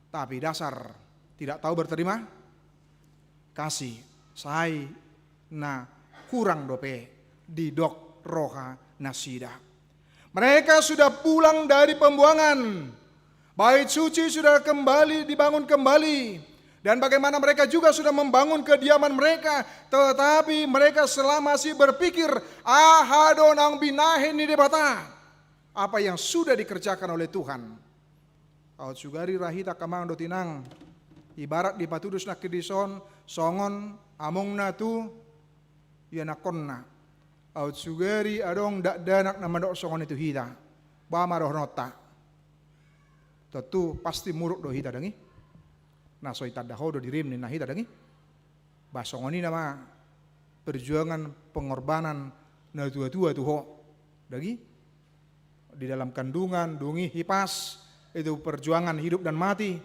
Tapi dasar tidak tahu berterima kasih, sai na hurang dope didok roha nasida. Mereka sudah pulang dari pembuangan. Bait suci sudah kembali, dibangun kembali. Dan bagaimana mereka juga sudah membangun kediaman mereka, tetapi mereka selama masih berpikir, aha do naung binahen ni Debata. Apa yang sudah dikerjakan oleh Tuhan. Aut sugari ra hita, amang dohot inang, ibarat dipatudos nangkin dison, songon amongna tu ianakkonna. Aut sugari adong dakdanak na mandok songon i tu hita, boha ma dohononta? Tontu pasti muruk do hita, dang i? Na so itanda ho do dirim ninna hita, dang i? Bah, songon i nama perjuangan pengorbanan natua-tua tu ho, dang i? Di dalam kandungan, dung i hipas, itu perjuangan hidup dan mati,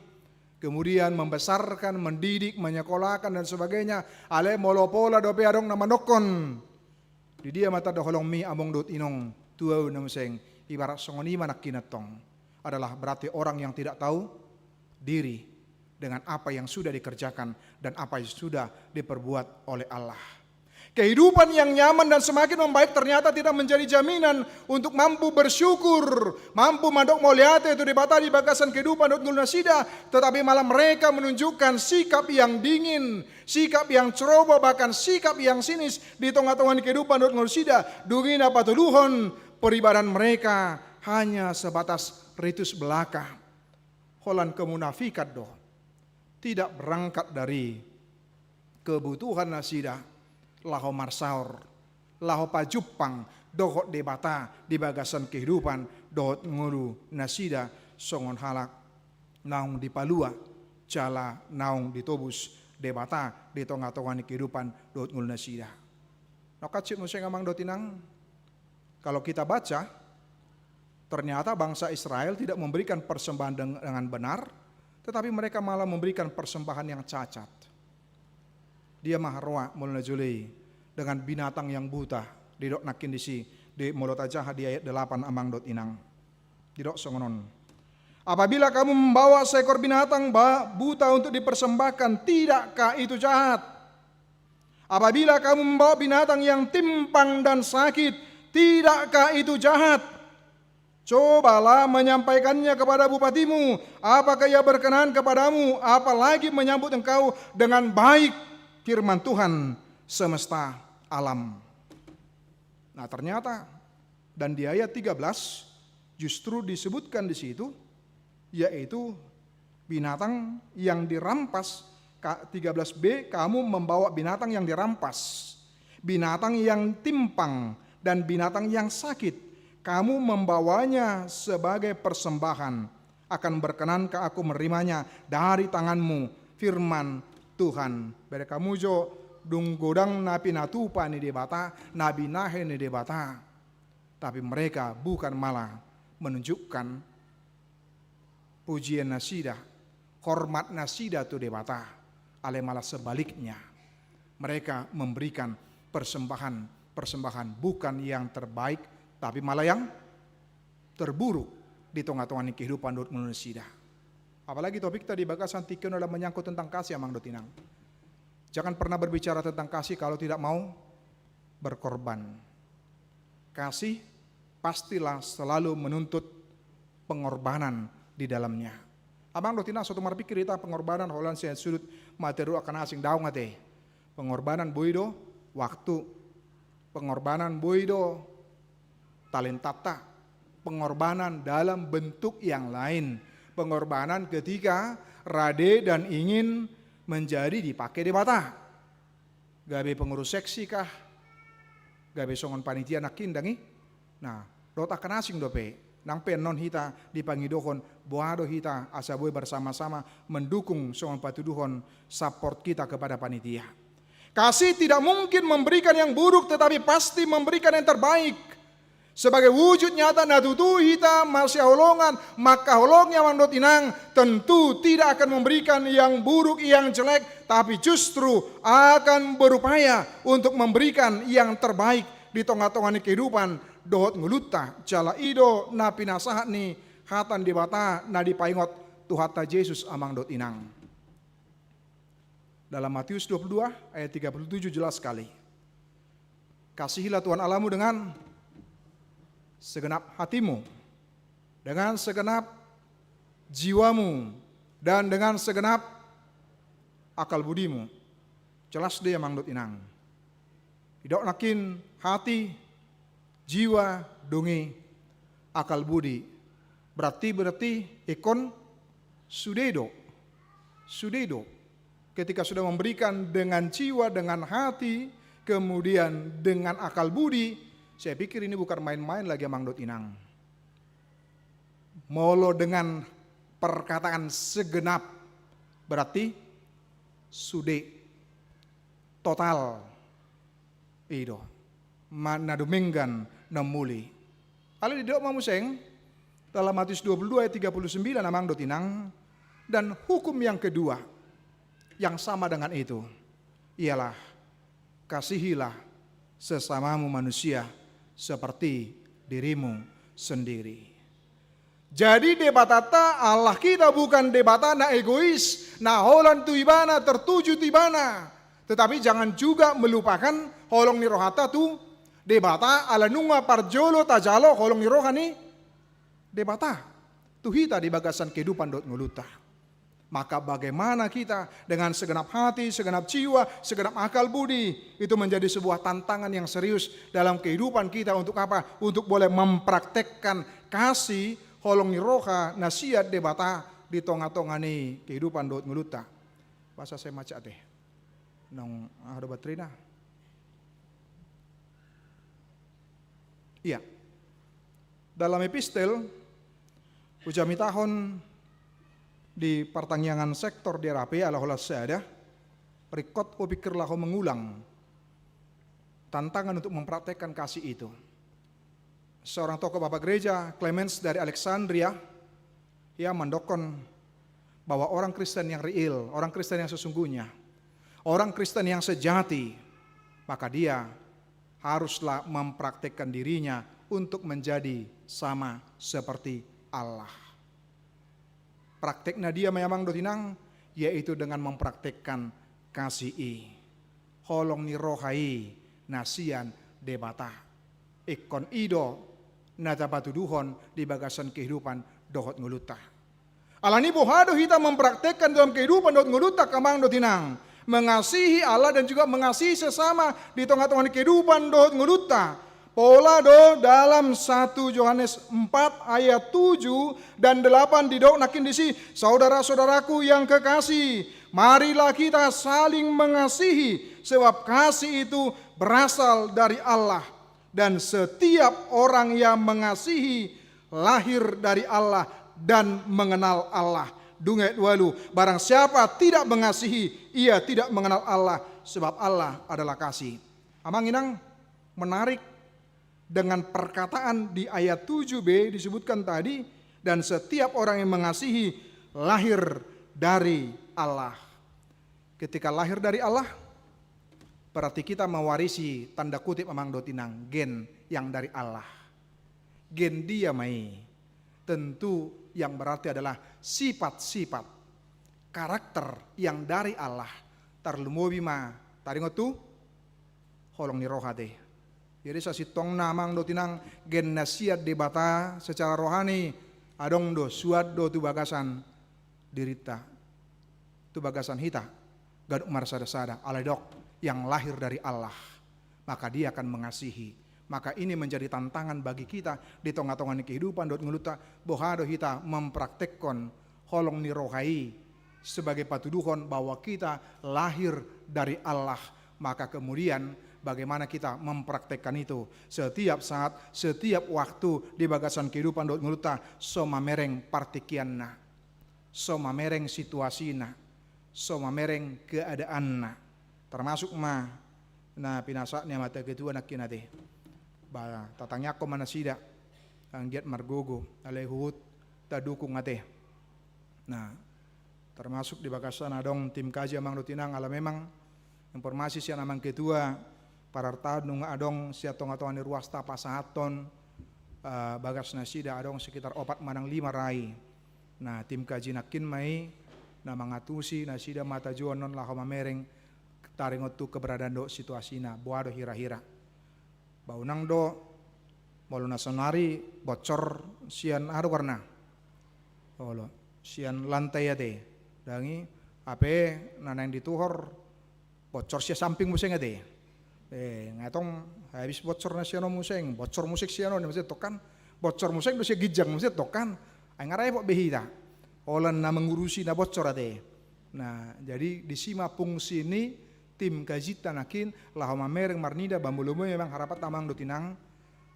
kemudian membesarkan, mendidik, menyekolahkan, dan sebagainya. Alai molo pola dope adong na mandokkon, di dia ma tanda holongmi, among dohot inong, tu ahu na muse, Ibarat songon i ma nangkin antong, adalah berarti orang yang tidak tahu diri dengan apa yang sudah dikerjakan dan apa yang sudah diperbuat oleh Allah. Kehidupan yang nyaman dan semakin membaik ternyata tidak menjadi jaminan untuk mampu bersyukur, mampu mandok mauliate tu Debata di bagasan kehidupan dohot ngolu nasida, tetapi malah mereka menunjukkan sikap yang dingin, sikap yang ceroboh, bahkan sikap yang sinis di tonga-tonga ni kehidupan dohot ngolu nasida. Dung i na patoluhon, peribadan mereka hanya sebatas ritus belaka. Holan kemunafikan do. Tidak berangkat dari kebutuhan nasida laho marsaor, laho pajumpang dohot Debata di bagasan kehidupan dohot ngolu nasida songon halak naung dipalua jala naung ditobus Debata di tonga-tonga ni kehidupan dohot ngolu nasida. Na hansit muse, amang dohot inang, kalau kita baca, ternyata bangsa Israel tidak memberikan persembahan deng-, dengan benar, tetapi mereka malah memberikan persembahan yang cacat. Dia ma roa molo na jolo i dengan binatang yang buta, didok nangkin disi, di molo tajaha di ayat delapan, amang dohot inang. Didok songon on. Apabila kamu membawa seekor binatang ba-, buta untuk dipersembahkan, tidakkah itu jahat? Apabila kamu membawa binatang yang timpang dan sakit, tidakkah itu jahat? Cobalah menyampaikannya kepada bupatimu, apakah ia berkenan kepadamu, apalagi menyambut engkau dengan baik, firman Tuhan semesta alam. Nah, ternyata, dan di ayat tiga belas justru disebutkan di situ, yaitu binatang yang dirampas, ka-, tiga belas b, kamu membawa binatang yang dirampas, binatang yang timpang, dan binatang yang sakit. Kamu membawanya sebagai persembahan. Akan berkenankah Aku menerimanya dari tanganmu? Firman Tuhan. Bere hamu jo, dung godang na pinatupa ni Debata, na binahen ni Debata, tapi mereka bukan malah menunjukkan pujian nasida, hormat nasida tu Debata, alai malah sebaliknya. Mereka memberikan persembahan-persembahan bukan yang terbaik, tapi malah yang terburuk di tonga-tonga ni kehidupan dohot ngolu nasida. Apalagi topikta di bagasan tingki on adalah menyangkut tentang kasih, amang dohot inang. Jangan pernah berbicara tentang kasih kalau tidak mau berkorban. Kasih pastilah selalu menuntut pengorbanan di dalamnya. Amang dohot inang, so tung marpikir hita pengorbanan holan sian sudut materi dohot angka na asing? Daong ate. Pengorbanan boi do waktu. Pengorbanan boi do talentanta. Pengorbanan dalam bentuk yang lain. Pengorbanan ketika rade dan ingin menjadi dipakai Debata. Gabe pengurus seksi kah? Gabe songon panitia nangkin, dang i? Nah, dohot angka na asing dope. Nang pe annon hita dipangidohon, boha do hita asa boi bersama-sama mendukung songon patuduhon support kita kepada panitia. Kasih tidak mungkin memberikan yang buruk, tetapi pasti memberikan yang terbaik. Sebagai wujud nyata na tutu hita masihaholongan, mangkaholongi, amang dohot inang, tentu tidak akan memberikan yang buruk, yang jelek, tapi justru akan berupaya untuk memberikan yang terbaik di tonga-tonga ni kehidupan dohot ngolunta. Jala i do na pinasahat ni hata ni Debata na dipaingot Tuhanta Jesus, amang dohot inang. Dalam Matius dua puluh dua ayat tiga puluh tujuh jelas sekali. Kasihilah Tuhan Allahmu dengan segenap hatimu, dengan segenap jiwamu, dan dengan segenap akal budimu. Jelas do i, amang dohot inang. Didok nangkin hati, jiwa, dung i akal budi. Berarti, berarti ingkon sude do. Sude do. Ketika sudah memberikan dengan jiwa, dengan hati, kemudian dengan akal budi, saya pikir ini bukan main-main lagi, amang dohot inang. Molo dengan perkataan segenap, berarti sude, total. I do. Ma-, na dumenggan na muli. Alai didok ma muse dalam Matius dua puluh dua ayat tiga puluh sembilan, amang dohot inang, dan hukum yang kedua yang sama dengan itu ialah, kasihilah sesamamu manusia seperti dirimu sendiri. Jadi Debatanta, Allah kita, bukan Debata na egois, na holan tu Ibana, tertuju tu Ibana. Tetapi jangan juga melupakan holong ni rohanta tu Debata, ala nunga parjolo tajalo holong ni roha ni Debata tu hita di bagasan kehidupan dohot ngolunta. Maka bagaimana kita dengan segenap hati, segenap jiwa, segenap akal budi, itu menjadi sebuah tantangan yang serius dalam kehidupan kita untuk apa? Untuk boleh mempraktekkan kasih holong ni roha na sian Debata di tonga-tonga ni kehidupan dohot ngolunta. Bahasa saya macet deh. Nong, ah, ada baterina. Iya. Dalam epistel, hujamitahon di partangiangan sektor di R A P ala holan sada, ringkot hupikir laho mengulang tantangan untuk mempraktekkan kasih itu. Seorang tokoh bapak gereja, Clemens dari Alexandria, ia mandokkon bahwa orang Kristen yang real, orang Kristen yang sesungguhnya, orang Kristen yang sejati, maka dia haruslah mempraktekkan dirinya untuk menjadi sama seperti Allah. Praktekna dia ma i amang dohot inang, yaitu dengan mempraktekkan kasih i, holong ni roha i na sian Debata. Ingkon i do na tapatuduhon di bagasan kehidupan dohot ngolunta. Alani boha do hita mempraktekkan dalam kehidupan dohot ngolunta, amang dohot inang, mengasihi Allah dan juga mengasihi sesama di tonga-tonga ni kehidupan dohot ngolunta? Pola do dalam satu Yohanes empat ayat tujuh dan delapan didok nangkin disi, "Saudara-saudaraku yang kekasih, marilah kita saling mengasihi, sebab kasih itu berasal dari Allah. Dan setiap orang yang mengasihi lahir dari Allah dan mengenal Allah." Dung ayat ualu, "Barang siapa tidak mengasihi, ia tidak mengenal Allah, sebab Allah adalah kasih." Amang inang, menarik, dengan perkataan di ayat tujuh b disebutkan tadi, "Dan setiap orang yang mengasihi lahir dari Allah." Ketika lahir dari Allah, berarti kita mewarisi, tanda kutip amang dohot inang, gen yang dari Allah. Gen dia ma i? Tentu yang berarti adalah sifat-sifat, karakter yang dari Allah. Tarlumobi ma taringot tu holong ni roha ate. Jadi sasintongna amang dohot inang, gen na sian Debata secara rohani adong do, suan do tu bagasan dirinta, tu bagasan hita, ganup marsada-sada, alai didok yang lahir dari Allah, maka dia akan mengasihi. Maka ini menjadi tantangan bagi kita di tonga-tonga ni kehidupan dohot ngolunta, boha do hita mempraktekkon holong ni roha i sebagai patuduhon bahwa kita lahir dari Allah. Maka kemudian bagaimana kita mempraktekkan itu setiap saat, setiap waktu di bagasan kehidupan dohot ngolunta, so mamereng partingkianna, so mamereng situasina, so mamereng keadaanna. Termasuk ma na pinasahat ni amanta ketua nangkin ate. Ba, tatangiangkon ma nasida anggiat margogo, alai huhut tadukung ate. Nah, termasuk di bagasan adong tim kaji amang dohot inang, ala memang informasi sian amang ketua, parartaan nunga adong sian tonga-tonga ni ruasta pasahathon, eh, bagas nasida adong sekitar opat manang lima rai. Nah, tim kaji nangkin ma i na mangantusi nasida ma tajoan on laho mamereng taringot tu keberadaan dohot situasina, boha do hira-hira. Ba unang do molo na saonari bocor sian aha do goarna? Olo, sian lantai ate. Ndang i, hape na naeng dituhor bocor sian samping muse ate. Eh, nga tong habis bocor na sian on muse, bocor muse sian on muse tong kan. Bocor muse do sian ginjang muse tong kan. Ai nga repot be hita. Holan na mengurusi na bocor ate. Nah, jadi disi ma fungsi ni tim kajinta nangkin laho mamereng marnida, ba molo boi memang harapanta amang dohot inang,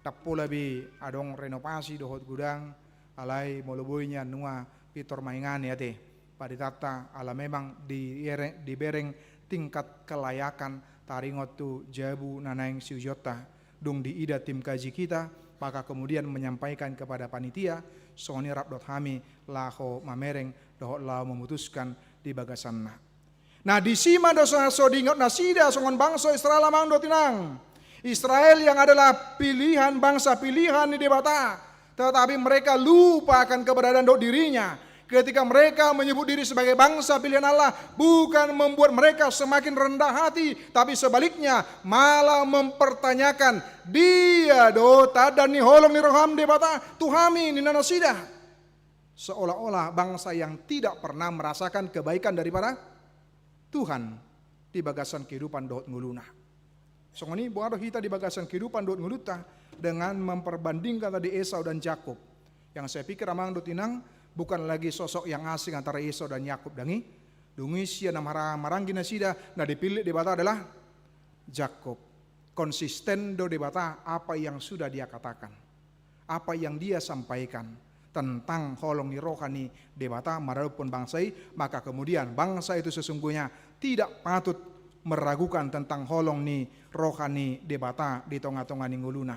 ndang pola be adong renovasi dohot godang, alai molo boi nian nunga pintor ma ingani ate. Paritanta ala memang di ere-, dibereng tingkat kelayakan taringot tu jabu na naeng siujionta. Dung diida tim kaji kita, maka kemudian menyampaikan kepada panitia, songon i rap dohot hami laho mamereng dohot laho memutuskan di bagasanna. Nah, disi ma do sahat so diingot nasida songon bangso Israel amang dohot inang. Israel yang adalah pilihan, bangsa pilihan ni Debata. Tetapi mereka lupa akan keberadaan dohot dirinya. Ketika mereka menyebut diri sebagai bangsa pilihan Allah, bukan membuat mereka semakin rendah hati, tapi sebaliknya malah mempertanyakan, "Dia do tanda ni holong ni roham, Debata, tu hami?" ninna nasida. Seolah-olah bangsa yang tidak pernah merasakan kebaikan daripada Tuhan di bagasan kehidupan dohot ngoluna. Songon i, boha do hita di bagasan kehidupan dohot ngolunta dengan memperbandingkan tadi Esau dan Yakub. Yang saya pikir, amang dohot inang, bukan lagi sosok yang asing antara Esau dan Yakub, dang i. Dung i sian na mara-, maranggi nasida, na dipillit Debata adalah Yakub. Konsisten do Debata apa yang sudah Dia katakan, apa yang Dia sampaikan tentang holong ni roha ni Debata maradophon bangsa i, maka kemudian bangsa itu sesungguhnya tidak patut meragukan tentang holong ni roha ni Debata di tonga-tonga ni ngoluna.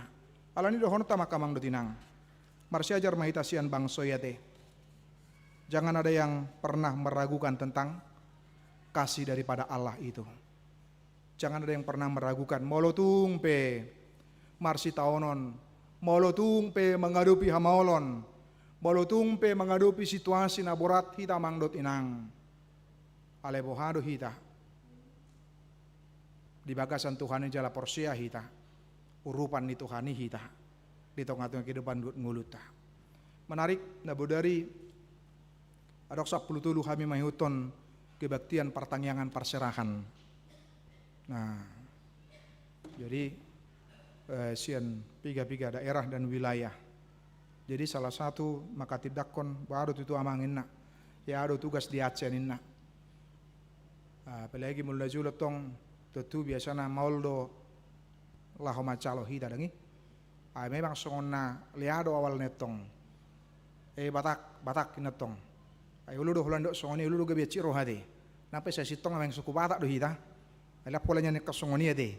Alani dohononta ma, angka amang dohot inang, marsiajar ma hita sian bangso i ate. Jangan ada yang pernah meragukan tentang kasih daripada Allah itu. Jangan ada yang pernah meragukan. Molo tung pe marsitaonon, molo tung pe mangadopi hamaolon, molo tung pe mangadopi situasi na borat hita, amang dohot inang, alai boha do hita? Di bagasan Tuhan i jala porsea hita, urupan ni Tuhan i hita di tonga-tonga kehidupan dohot ngolunta. Menarik, na bodari adong sampulu tolu hami mangihuthon kebaktian partangiangan parserahan. Nah, jadi, eh, sian piga-piga daerah dan wilayah. Jadi salah satu manghatindanghon, boha do tutu, amang, ninna. Ia do tugas di Aceh, ninna. Ah, apalagi molo na jolo tong, tontu biasana maol do laho manjalo hita, dang i. Ai memang songon na lea do awalna tong. Eh, Batak, Batak ninna tong. Ai olo do holan dok songon i, olo do gabe ancit roha ate. Nang pe sai sintong memang suku Batak do hita. Ai lap holan nian angka songon i ate.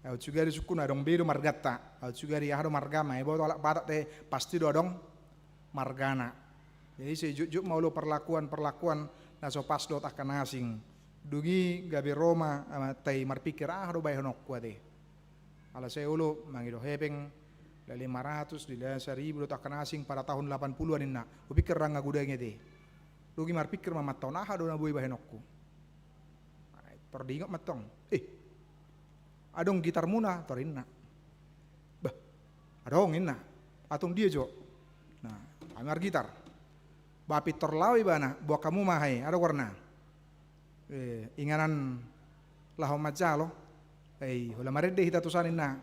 Ai unsugari sungkun adong be do marganta. Ai unsugari aha do margam, ai boto halak Batak te pasti do adong margana. Jadi sai jotjot ma olo perlakuan-perlakuan na so pas dohot angka na asing. Dung i gabe ro ma, ah, tai marpikir, aha do bahenonku ate. Ala sai olo mangido hepeng, lima ratus, dilehon saribu dohot angka na asing pada tahun delapan puluhan ninna. Hupikir ndang agudangi ate. Dung i marpikir ma amanta on, aha do na boi bahenonku. Ai tor diingot ma antong. Eh, adong gitarmuna, tor ninna. Bah, adong, ninna. Antong dia jo? Nah, hami margitar. Bah, pintor laho ibana, boan hamu ma hae, adong goarna. Eh, inganan laho manjalo. Eh, holan marende hita tusan, ninna.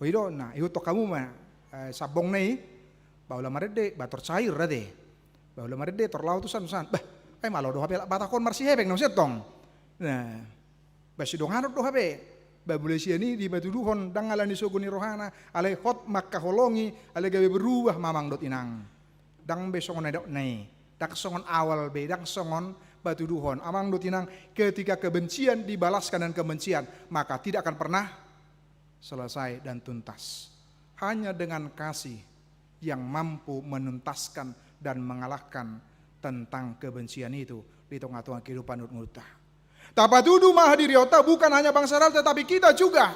Oh, i do, ninna, ihuthon hamu ma, eh, sambongna i. Bah, holan marende, bah, tor cair ate. Bah, holan marende, tor laho tusan, tusan. Bah, ai malo do hape halak Batak on marsihepeng na muse tong. Nah, bah, sidonganon do hape. Bah, mulai sian i dipatuduhon, ndang alani sogo ni rohana, alai hot mangkaholongi, alai gabe berubah ma, amang dohot inang. Ndang be songon na nidokna i, ndang songon awal be, ndang songon patuduhon. Amang dohot inang, ketika kebencian dibalaskan dengan kebencian, maka tidak akan pernah selesai dan tuntas. Hanya dengan kasih yang mampu menuntaskan dan mengalahkan tentang kebencian itu di tonga-tonga kehidupan dohot ngolunta. Tapatudu ma hadirionta bukan hanya bangsa Israel, tetapi kita juga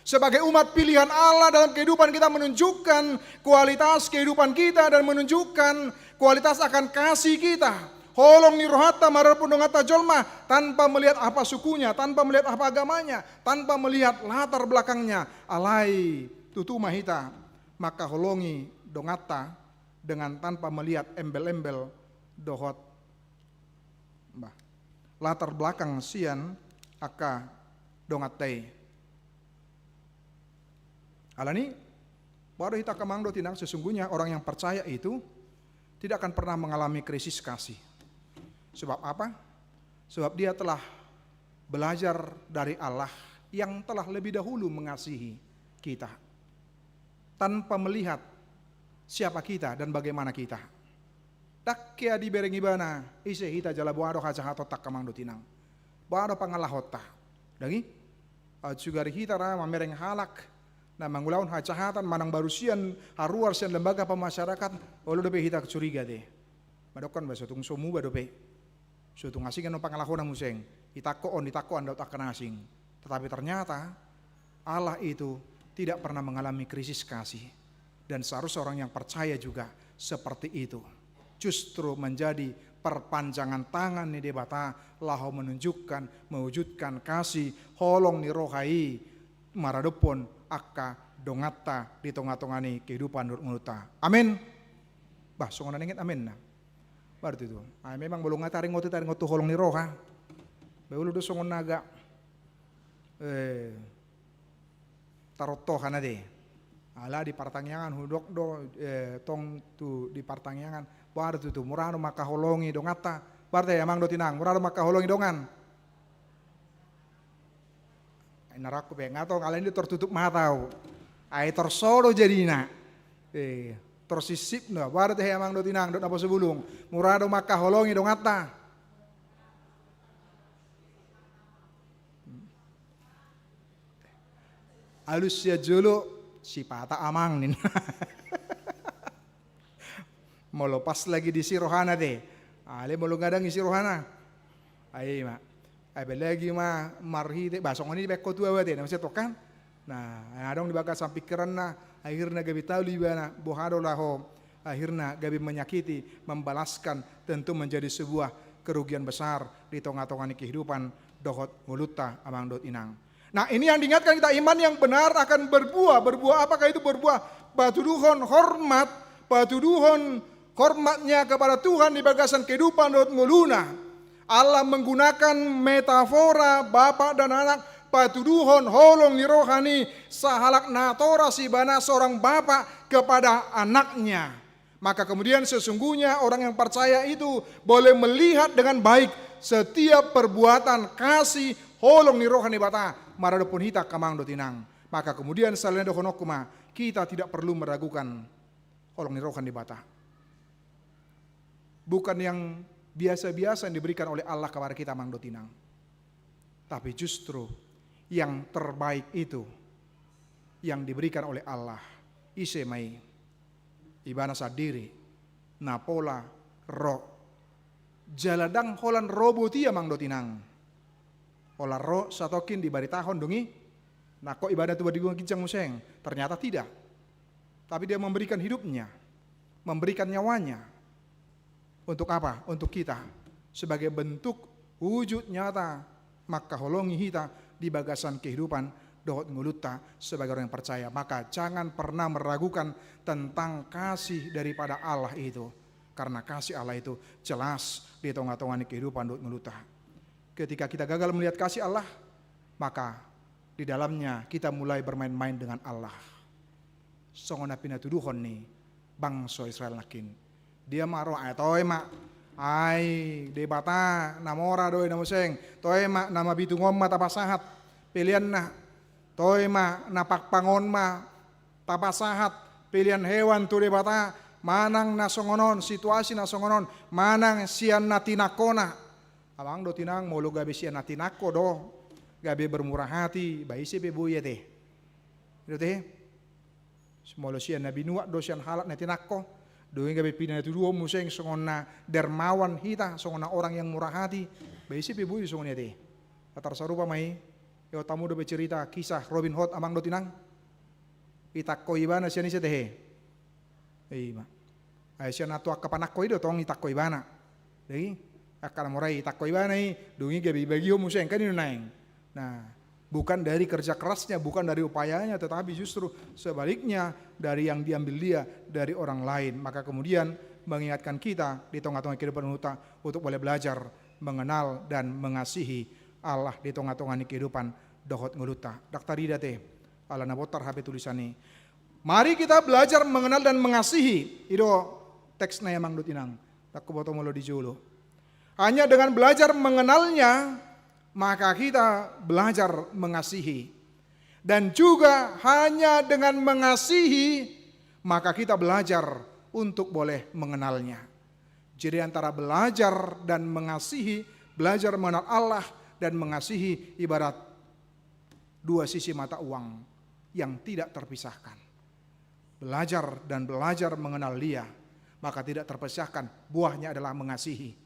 sebagai umat pilihan Allah dalam kehidupan kita menunjukkan kualitas kehidupan kita dan menunjukkan kualitas akan kasih kita. Holong ni rohanta maradophon donganta jolma tanpa melihat apa sukunya, tanpa melihat apa agamanya, tanpa melihat latar belakangnya. Alai tutu ma hita mangkaholongi donganta dengan tanpa melihat embel-embel dohot, bah, latar belakang sian angka donganta i. Alani, boha do hita, angka amang dohot inang, sesungguhnya orang yang percaya itu tidak akan pernah mengalami krisis kasih. Sebab apa? Sebab dia telah belajar dari Allah yang telah lebih dahulu mengasihi kita, tanpa melihat siapa kita dan bagaimana kita. Ndang hea dibereng ibana ise hita jala boha do hajahatonta, angka amang dohot inang. Boha do pangalahonta. Dang i? Aut sugari hita ra mamereng halak na mangulahon hajahatan manang baru sian haruar sian lembaga pemasyarakaton, olo dope hita curiga ate. Mandokkon, bah, so tung so muba dope. So tung asing annon pangalahona muse, itangko on, itangko on dohot angka na asing. Tetapi ternyata Allah itu tidak pernah mengalami krisis kasih. Dan seharusnya orang yang percaya juga seperti itu. Justru menjadi perpanjangan tangan ni Debata laho menunjukkan, mewujudkan kasih holong ni roha i maradophon angka donganta di tonga-tonga ni kehidupan dohot ngolunta. Amin. Bah, songon na ninget amin na. Baru tutu. Ah, memang molo nga taringot, taringot tu holong ni roha. Bah, olo do songon na agak, eh, tarotohan ate. Ala di partangiangan hudok do, eh, tong tu di partangiangan. Baru tutu, mura do mangkaholongi donganta. Baru te amang dohot inang, mura do mangkaholongi dongan. Ai na rangku pe, nga tong, alani do tertutup mata au. Ai torso do jadina. Eh, torsisip do. Baru te amang dohot inang, dohot naposobulung. Mura do mangkaholongi donganta. Alus sian jolo, sipata amang ninna. Molo pas lagi diisi rohana te. Alai molo nga dang isi rohana. Ai ma. Apalagi ma marhite, bah, songon i dibaen ho tu au ate, na muse tongkan. Nah, adong di bagasan pingkiranna, akhirna gabe talu ibana, boha do laho, akhirna gabe menyakiti, membalaskan, tentu menjadi sebuah kerugian besar di tonga-tonga ni kehidupan dohot ngolunta amang dohot inang. Nah, ini yang diingatkan kita, iman yang benar akan berbuah. Berbuah apakah itu? Berbuah patuduhon hormat, patuduhon hormatnya kepada Tuhan di bagasan kehidupan dohot ngoluna. Allah menggunakan metafora bapa dan anak, patuduhon holong ni roha ni sahalak natoras ibana seorang bapa kepada anaknya. Maka kemudian sesungguhnya orang yang percaya itu boleh melihat dengan baik setiap perbuatan kasih holong ni roha ni Debata maradophon hita angka amang dohot inang. Maka kemudian sahali nai dohononku ma, kita tidak perlu meragukan holong ni roha ni Debata. Bukan yang biasa-biasa yang diberikan oleh Allah kepada kita amang dohot inang. Tapi justru yang terbaik itu yang diberikan oleh Allah. Ise ma i? Ibana sandiri na pola ro. Jala dang holan ro botima amang dohot inang. Holan ro satongkin dibaritahon dung i, nangkok ibana tu banua ginjang muse, ternyata tidak. Tapi dia memberikan hidupnya, memberikan nyawanya. Untuk apa? Untuk kita. Sebagai bentuk wujud nyata mangkaholongi hita di bagasan kehidupan dohot ngolunta sebagai orang yang percaya. Maka jangan pernah meragukan tentang kasih daripada Allah itu. Karena kasih Allah itu jelas di tonga-tonga ni kehidupan dohot ngolunta. Ketika kita gagal melihat kasih Allah, maka di dalamnya kita mulai bermain-main dengan Allah. Songon na pinatuduhon ni bangso Israel nangkin. Dia ma ro, ai toe ma. Ai Debata na mora do i na muse. Toe ma, na mabitung on ma tapasahat peleanna. Toe ma, na pangpang on ma tapasahat pelean hewan tu Debata. Manang na songon on, situasi na songon on, manang sian na tinangkona. Amang dohot inang, molo gabe sian na tinangko do, gabe bermurah hati, bah ise pe boi ate. I do ate. Molo sian na binuat do, sian halak na tinangko, dung i gabe pinatuduhon muse songon na dermawan hita, songon na orang yang murah hati, bah ise pe boi songon i ate. Tatar sarupa ma i, ihut hamu dope cerita kisah Robin Hood amang dohot inang. Itangko ibana sian ise ate he? I ma. Ai sian na tu angka panangko i do tong itangko ibana. Jadi angka na mora i itangko ibana i, dung i gabe ibagihon muse, kan i do naeng. Nah, bukan dari kerja kerasnya, bukan dari upayanya, tetapi justru sebaliknya dari yang diambil dia dari orang lain. Maka kemudian mengingatkan kita di tonga-tonga kehidupan ngolunta untuk boleh belajar mengenal dan mengasihi Allah di tonga-tonga ni kehidupan dohot ngolunta. Dang tarida ate, ala na bontar hape tulisan i. Mari kita belajar mengenal dan mengasihi. I do teksna i amang dohot inang. Dang huboto molo di jolo. Hanya dengan belajar mengenalnya, maka kita belajar mengasihi. Dan juga hanya dengan mengasihi, maka kita belajar untuk boleh mengenalnya. Jadi antara belajar dan mengasihi, belajar mengenal Allah dan mengasihi ibarat dua sisi mata uang yang tidak terpisahkan. Belajar dan belajar mengenal Dia, maka tidak terpisahkan, buahnya adalah mengasihi.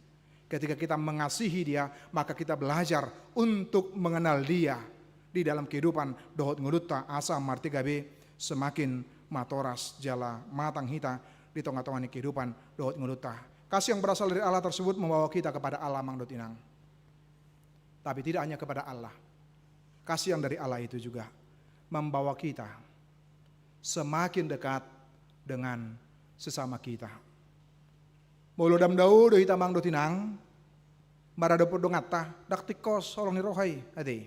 Ketika kita mengasihi Dia, maka kita belajar untuk mengenal Dia di dalam kehidupan dohot ngolunta, asa marti gabe semakin matoras jala matang hita di tonga-tonga ni kehidupan dohot ngolunta. Kasih yang berasal dari Allah tersebut membawa kita kepada Allah, amang dohot inang. Tapi tidak hanya kepada Allah. Kasih yang dari Allah itu juga membawa kita semakin dekat dengan sesama kita. Molo ndang dao do hita, amang dohot inang, maradophon donganta, ndang tingkos holong ni roha i, ate.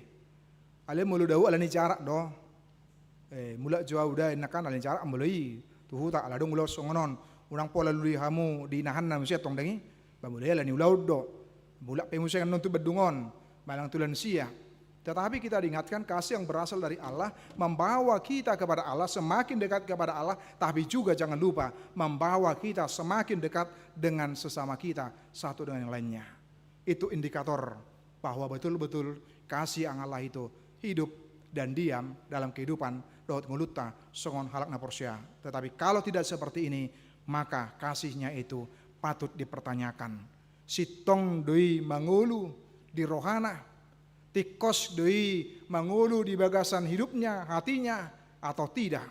Alai molo dao, alani jarak do. Eh, mulak jo au da, inna kan, alani jarak molo i tu huta, ala dung ulaon songon on. Unang pola lului hamu di inahanna muse tong dang i. Ba molo i alani ulaon do. Mulak pe muse annon tu Bandung on, manang tu lansia. Tetapi kita diingatkan, kasih yang berasal dari Allah membawa kita kepada Allah, semakin dekat kepada Allah, tapi juga jangan lupa membawa kita semakin dekat dengan sesama kita, satu dengan yang lainnya. Itu indikator bahwa betul-betul kasih yang Allah itu hidup dan diam dalam kehidupan dohot ngolunta songon halak na porsea. Tetapi kalau tidak seperti ini, maka kasihnya itu patut dipertanyakan. Sintong do i mangolu di rohana, tingkos do i mangolu di bagasan hidupnya, hatinya, atau tidak?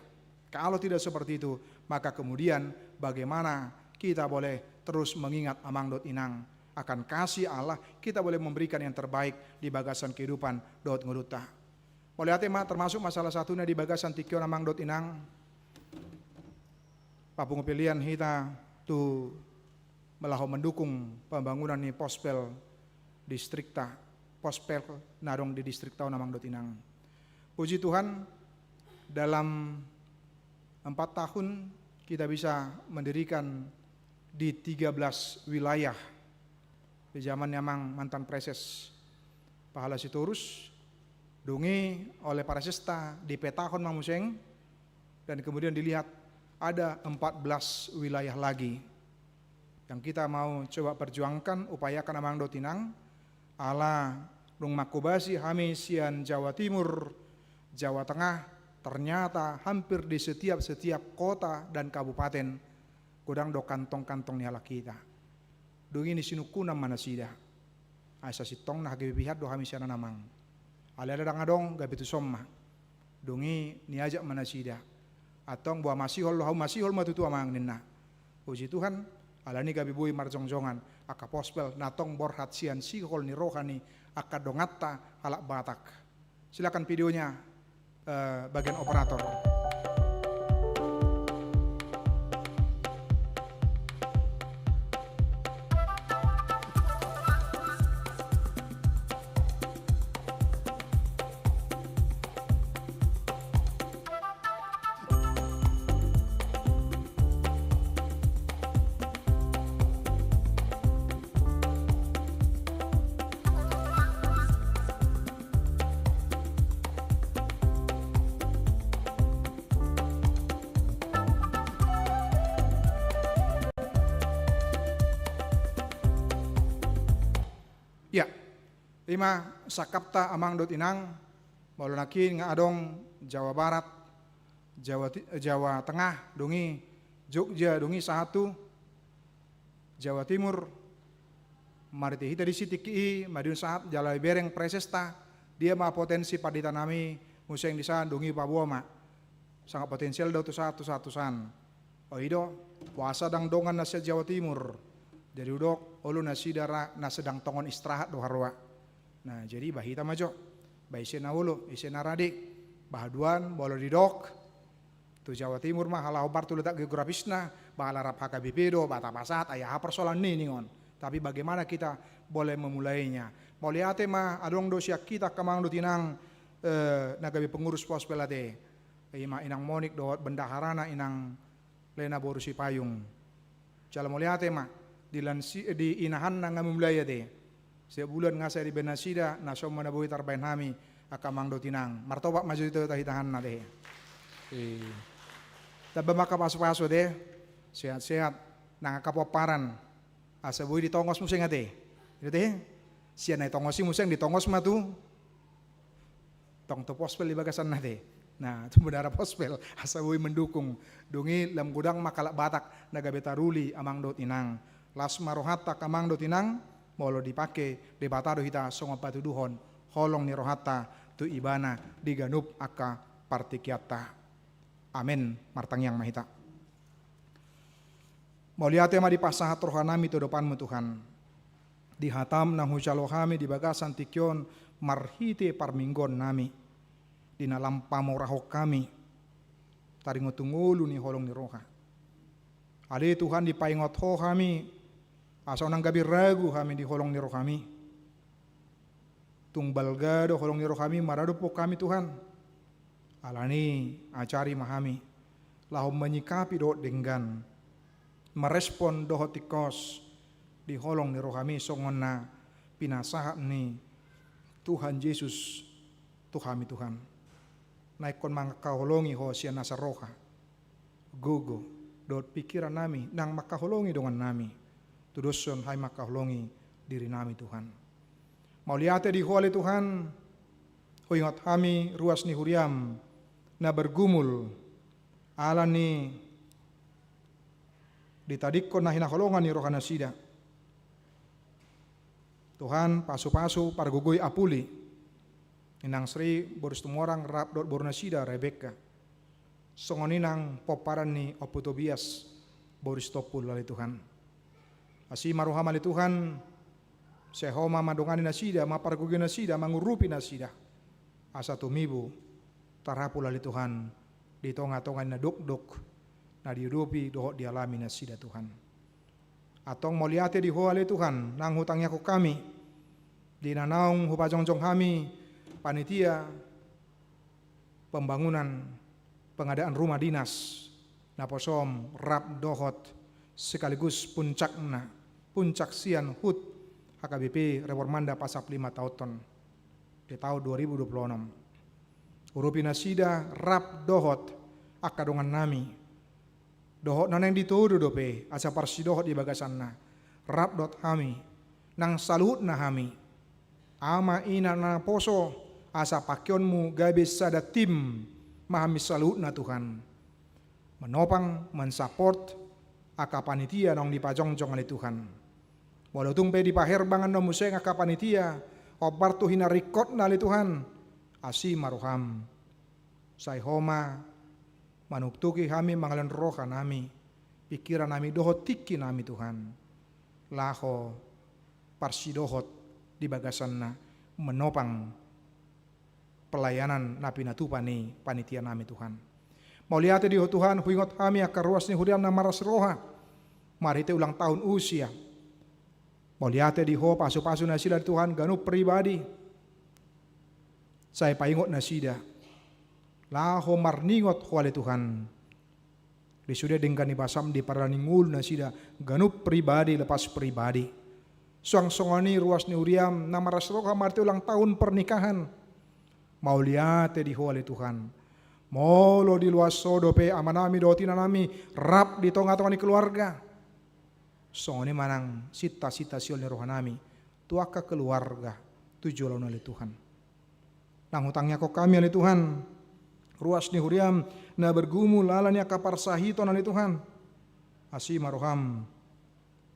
Kalau tidak seperti itu, maka kemudian bagaimana kita boleh terus mengingat, amang dohot inang, akan kasih Allah, kita boleh memberikan yang terbaik di bagasan kehidupan dohot ngolunta. Mauliate ma, termasuk ma salah satunya di bagasan tingki on, amang dohot inang, papungu pelean hita tu melaho mendukung pembangunan ni pospel distrikta, pospel na adong di distrikta on, amang dohot inang. Puji Tuhan, dalam empat tahun kita bisa mendirikan di tiga belas wilayah. Di zaman ni amang mantan Praeses Pahala Sitorus, dung i oleh Praesesta dipetahon ma muse, dan kemudian dilihat ada empat belas wilayah lagi yang kita mau coba perjuangkan, upayakan, amang dohot inang, ala dung mangkobasi hami sian Jawa Timur, Jawa Tengah, ternyata hampir di setiap, setiap kota dan kabupaten godang do kantong-kantong ni halak hita. Dung i nisinungkunan ma nasida. Asa sintong na gabe pihat do hami sian on, amang. Alai ndang adong, gabe tuson ma. Dung i niajak ma nasida. Antong boha masihol do hamu, masihol ma tutu, amang, ninna. Puji Tuhan, alani gabe boi marjongjongan angka pospel na tong borhat sian sihol ni roha ni angka donganta halak Batak. Silakan videonya, eh, bagian operator. Ia, i ma sangkapta, amang dohot inang, molo nangkin nga adong Jawa Barat, Jawa Ti-, Jawa Tengah, dung i Jogja, dung i sahat tu Jawa Timur, marhite hita disi tingki i, madiun sahat jala dibereng Praesesta, dia ma potensi pandita nami muse disan, dung i paboa ma. Sangat potensial do tu sahat, tu sahat, tu san. O i do, boasa ndang dongan na sian Jawa Timur. Jadi hudok, olo nasida ra, na sedang tongon istirahat do haroa. Nah, jadi ba hita ma jo. Ba ise na olo, ise na rade. Ba haduan, molo didok tu Jawa Timur ma, halak hombar tu letak geografisna, ba ala rap H K B P do, ba tapasahat, ai aha persoalan ni ningon. Tapi bagaimana kita boleh memulainya? Mauliate ma, adong do sian hita angka amang dohot inang, eh, na gabe pengurus pospel ate. I ma inang Monik dohot bendaharana inang Lena boru Sipayung. Jala mauliate ma, di lansi-, di inahanna nga mamulai ate. Setiap bulan nga sai dibaen nasida, na so ma na boi tarbaen hami, angka amang dohot inang. Martopak ma jo hita, hita, hitahanna ate. Eh. Tamba ma angka pasupasu ate. Sehat-sehat. Nang angka pomparan. Asa boi ditongos muse ate. Ate. Sian na ditongos i muse ditongos ma tu tong tu pospel di bagasan na ate. Nah, tu bendahara pospel, asa boi mendukung. Dung i lam godang ma halak Batak na gabe taruli, amang dohot inang. Las ma rohanta, angka amang dohot inang, molo dipangke Debata do hita songon patuduhon holong ni rohanta tu Ibana di ganup angka partingkianta. Amen. Martangiang ma hita. Mauliate ma dipasahat rohanami tu adopanmu Tuhan. Di hataM na hujalo hami di bagasan tingki on marhite parmingguonnami. Di na lam pamorahon hami taringot tu ngolu ni holong ni roha. Ale Tuhan, dipaingot Ho hami, asa unang gabe ragu hami di holong ni rohaMi. Tung balga do holong ni rohaMi maradophon hami Tuhan. Alani ajari ma hami laho manyikapi dohot denggan, marespon dohot tingkos di holong ni rohaMi songon na pinasahat ni Tuhan Jesus tu hami Tuhan. Na ingkon mangkaholongi Ho sian nasa roha, gogo, dohot pingkirannami nang mangkaholongi dongannami, tudoshon hami mangkaholongi dirinami Tuhan. Mauliate di Ho ale Tuhan, huingot hami ruas ni huriaM na bergumul ala ni ditadingkon na hinaholongan ni rohanasida. Tuhan, pasupasu pargogoi Apuli, inang Sri boru Situmorang rap dohot borunasida Rebekka. Songon i nang pomparan ni Ompu Tobias boru Sitompul ale Tuhan. Asi ma rohaM ale Tuhan, sai Ho ma mandongani nasida, mampargogoi nasida, mangurupi nasida. Asa tumibu tarapul ale Tuhan di tongatonga ni na dokdok na diadopi dohot dialami nasida Tuhan. Antong mauliate di Ho ale Tuhan, nang hutangiangkon hami di na naung hupajongjong hami panitia pembangunan pengadaan rumah dinas naposoM rap dohot sekaligus puncakna, puncak sian hut H K B P Reformanda Pasap Lima Taonhon di taon dua ribu dua puluh onom. Urupi nasida rap dohot angka dongannami dohot na naeng ditodo dope asa parsidohot di bagasanna, rap dohot hami nang saluhutna hami, ama ina naposo, asa pakeonMu gabe sada tim ma hami saluhutna Tuhan. Manopang, mansupport angka panitia naung dipajongjong ale Tuhan. Molo tung pe dipaherbang annon muse angka panitia hombar tu hinaringkotna ale Tuhan, asi ma rohaM. Sai Ho ma manuktuki hami mangalehon rohanami, pingkirannami dohot tingkinami Tuhan, laho parsidohot di bagasanna manopang pelayanan na pinatupa ni panitianami Tuhan. Mauliate di Ho Tuhan, huingot hami angka ruas ni huriaM na marlas roha marhite ulang tahun usia. Mauliate di Ho, pasupasu nasida ale Tuhan ganup pribadi. Sai paingot nasida laho marningot Ho ale Tuhan. Di sude denggan ni basaM di pardalan ni ngolu nasida ganup pribadi lepas pribadi. Suang songon i ruas ni huriaM na marlas roha marhite ulang tahun pernikahan. Mauliate di Ho ale Tuhan. Molo diloas Ho dope amanami dohot inanami rap di tongatonga ni keluarga, songon i ma nang sintasinta sihol ni rohanami tu angka keluarga tu joloan on ale Tuhan. Nang hutangiangkon hami ale Tuhan, ruas ni huriaM na bergumul ala ni angka parsahiton ale Tuhan. Asi ma rohaM,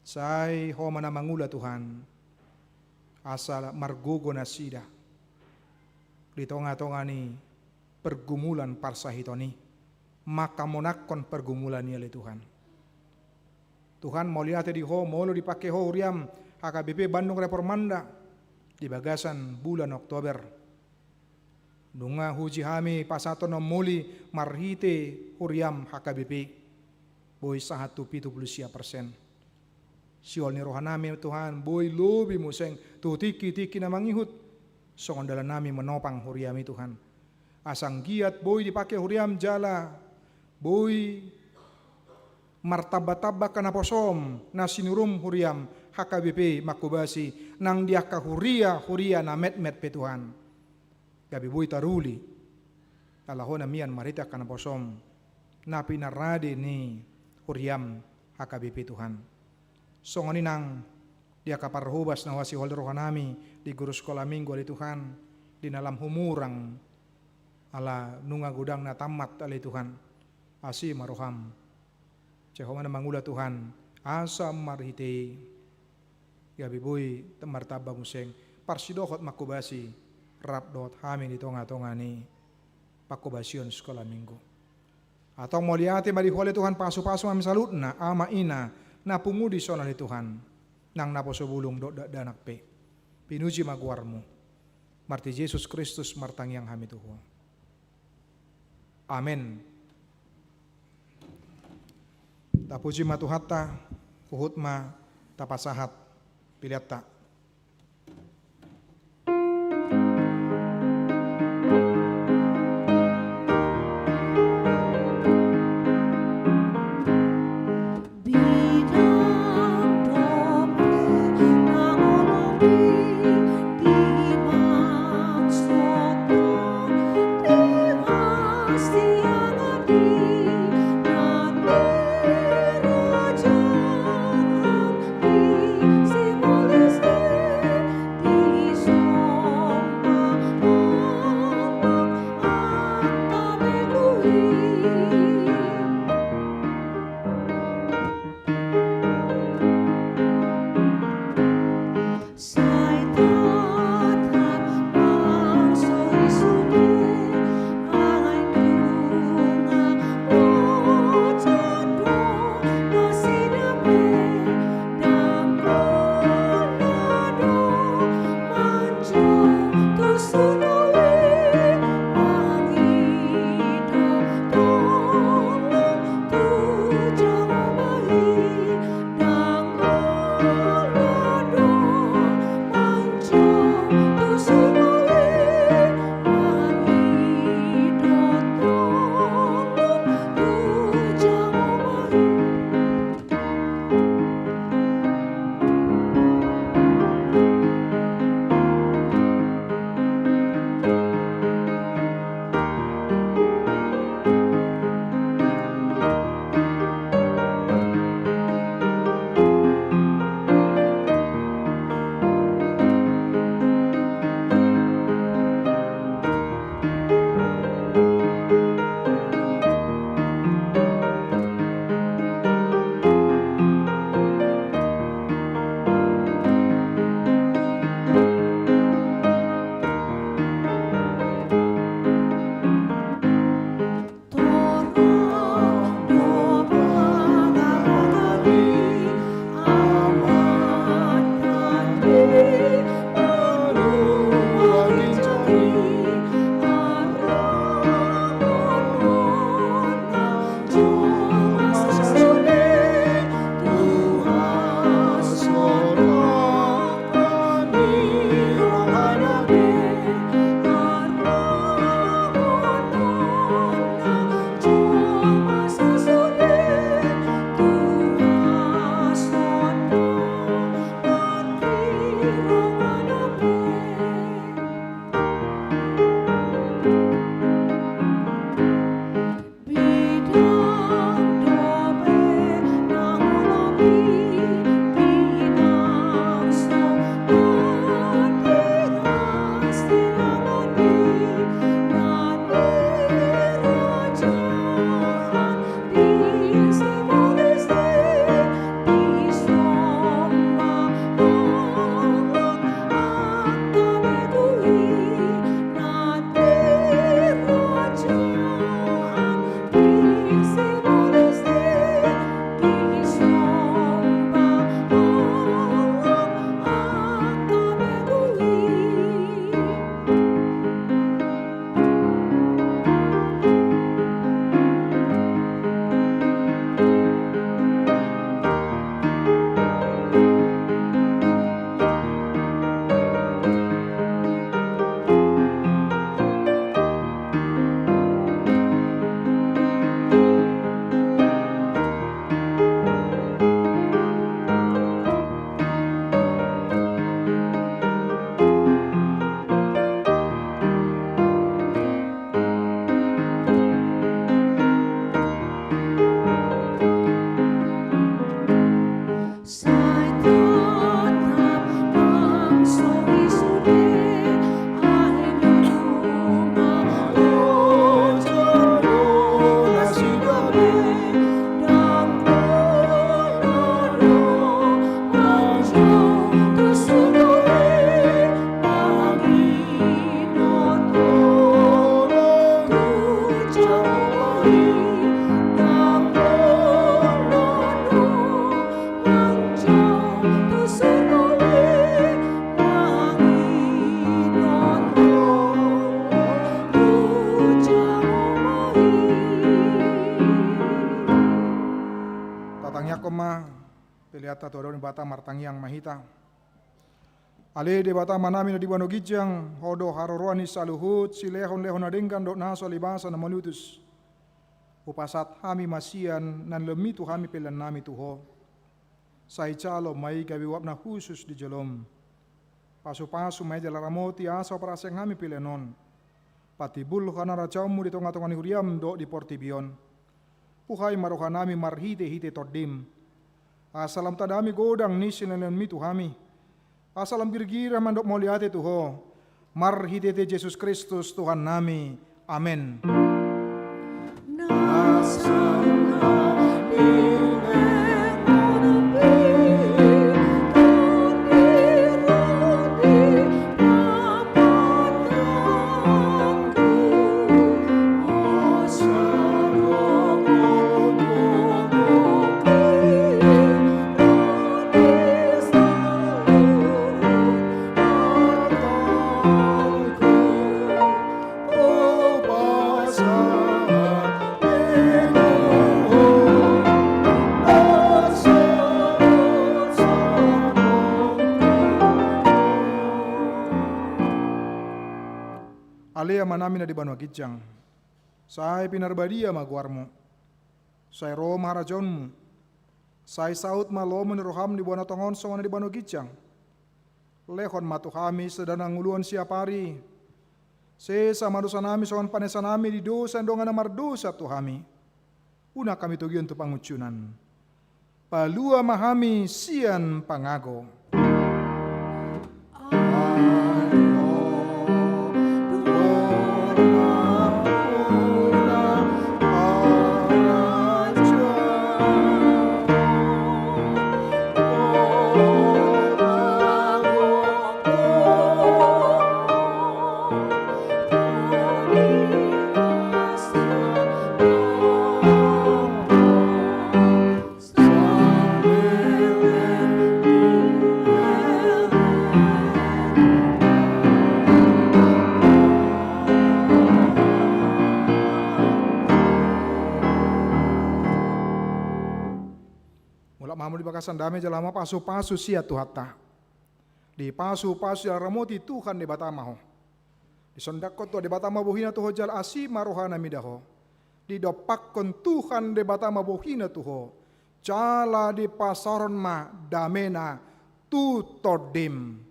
sai Ho ma na mangula Tuhan, asa margogo nasida di tongatonga ni pergumulan parsahiton i, mangkamonangkon pergumulan i ale Tuhan. Tuhan, mauliate di Ho molo dipake Ho huriaM H K B P Bandung Reformanda di bagasan bulan Oktober. Nunga huuji hami pasahaton na ummuli marhite huriaM H K B P, boi sahat tu pitu pulu sia persen. Sihol ni rohanami Tuhan, boi lobi muse tu tingkitingki na mangihut. Songon dalannami manopang huriaMi Tuhan, asa anggiat boi dipake huriaM jala boi martambatamba angka naposoM na sinuruM huriaM H K B P mangkobasi nang di angka huriahuria na metmet pe Tuhan. Gabe boi taruli ala Ho na mian marhite angka naposoM na pinarade ni huriaM H K B P Tuhan. Songon i nang di angka parhobas na huasihol rohanami di guru sekolah minggu ale Tuhan, di na lam humurang ala nunga godang na tammat ale Tuhan. Asi ma rohaM, sai Ho ma na mangula Tuhan, asa marhite i gabe boi martamba muse parsidohot mangkobasi rap dohot hami di tongatonga ni pangkobasion sekolah minggu. Antong mauliate ma di Ho ale Tuhan, pasupasu ma hami saluhutna, ama ina, na pungu dison ale Tuhan, nang naposo bulung dohot dakdanak pe. Pinuji ma goarMu. Marhite Jesus Kristus martangiang hami tu Ho. Amen. Tapuji ma Tuhanta, huhut ma tapasahat peleanta. Tatangiangkon ma peleanta tu adopan ni Debata, martangiang ma hita. Ale Debata Amanami na di banua ginjang, Ho do haroroan ni saluhut silehonlehon na denggan dohot na so libasa na malutus. Hupasahat hami ma sian na nilehonMi tu hami peleannami tu Ho. Sai jalo ma i gabe uap na hushus di jolom. Pasupasu ma i jala ramoti asa huparasehon hami pelean on. Patimbulhon harajaonMu di tongatonga ni huriaM dohot di portibi on. Buhai ma rohanami marhitehite TondiM. Asa lam tadame godang ni silehonlehonMi tu hami. Asa lam girgir hami mandok mauliate tu Ho. Marhitehite Jesus Kristus Tuhannami. Amen. Ale Amanami na di banua ginjang, sai pinarbadia ma goarMu. Sai ro ma harajaonMu. Sai saut ma lomo ni rohaM di banua tonga on songon na di banua ginjang. Lehon ma tu hami sada na hangoluan siapari. Sesa ma dosanami songon panesanami di dosa ni dongan na mardosa tu hami. Unang hami togihon tu pangunjunan. Palua ma hami sian pangago. Mulak ma hamu di bagasan dame jala ma pasupasu sian Tuhanta. Dipasupasu jala ramoti Tuhan Debata ma ho. Disondangkon Tuhan Debata ma bohina tu ho jala asi ma rohana mida ho. Didompakkon Tuhan Debata ma bohina tu ho. Jala dipasaorhon ma damena tu tondim.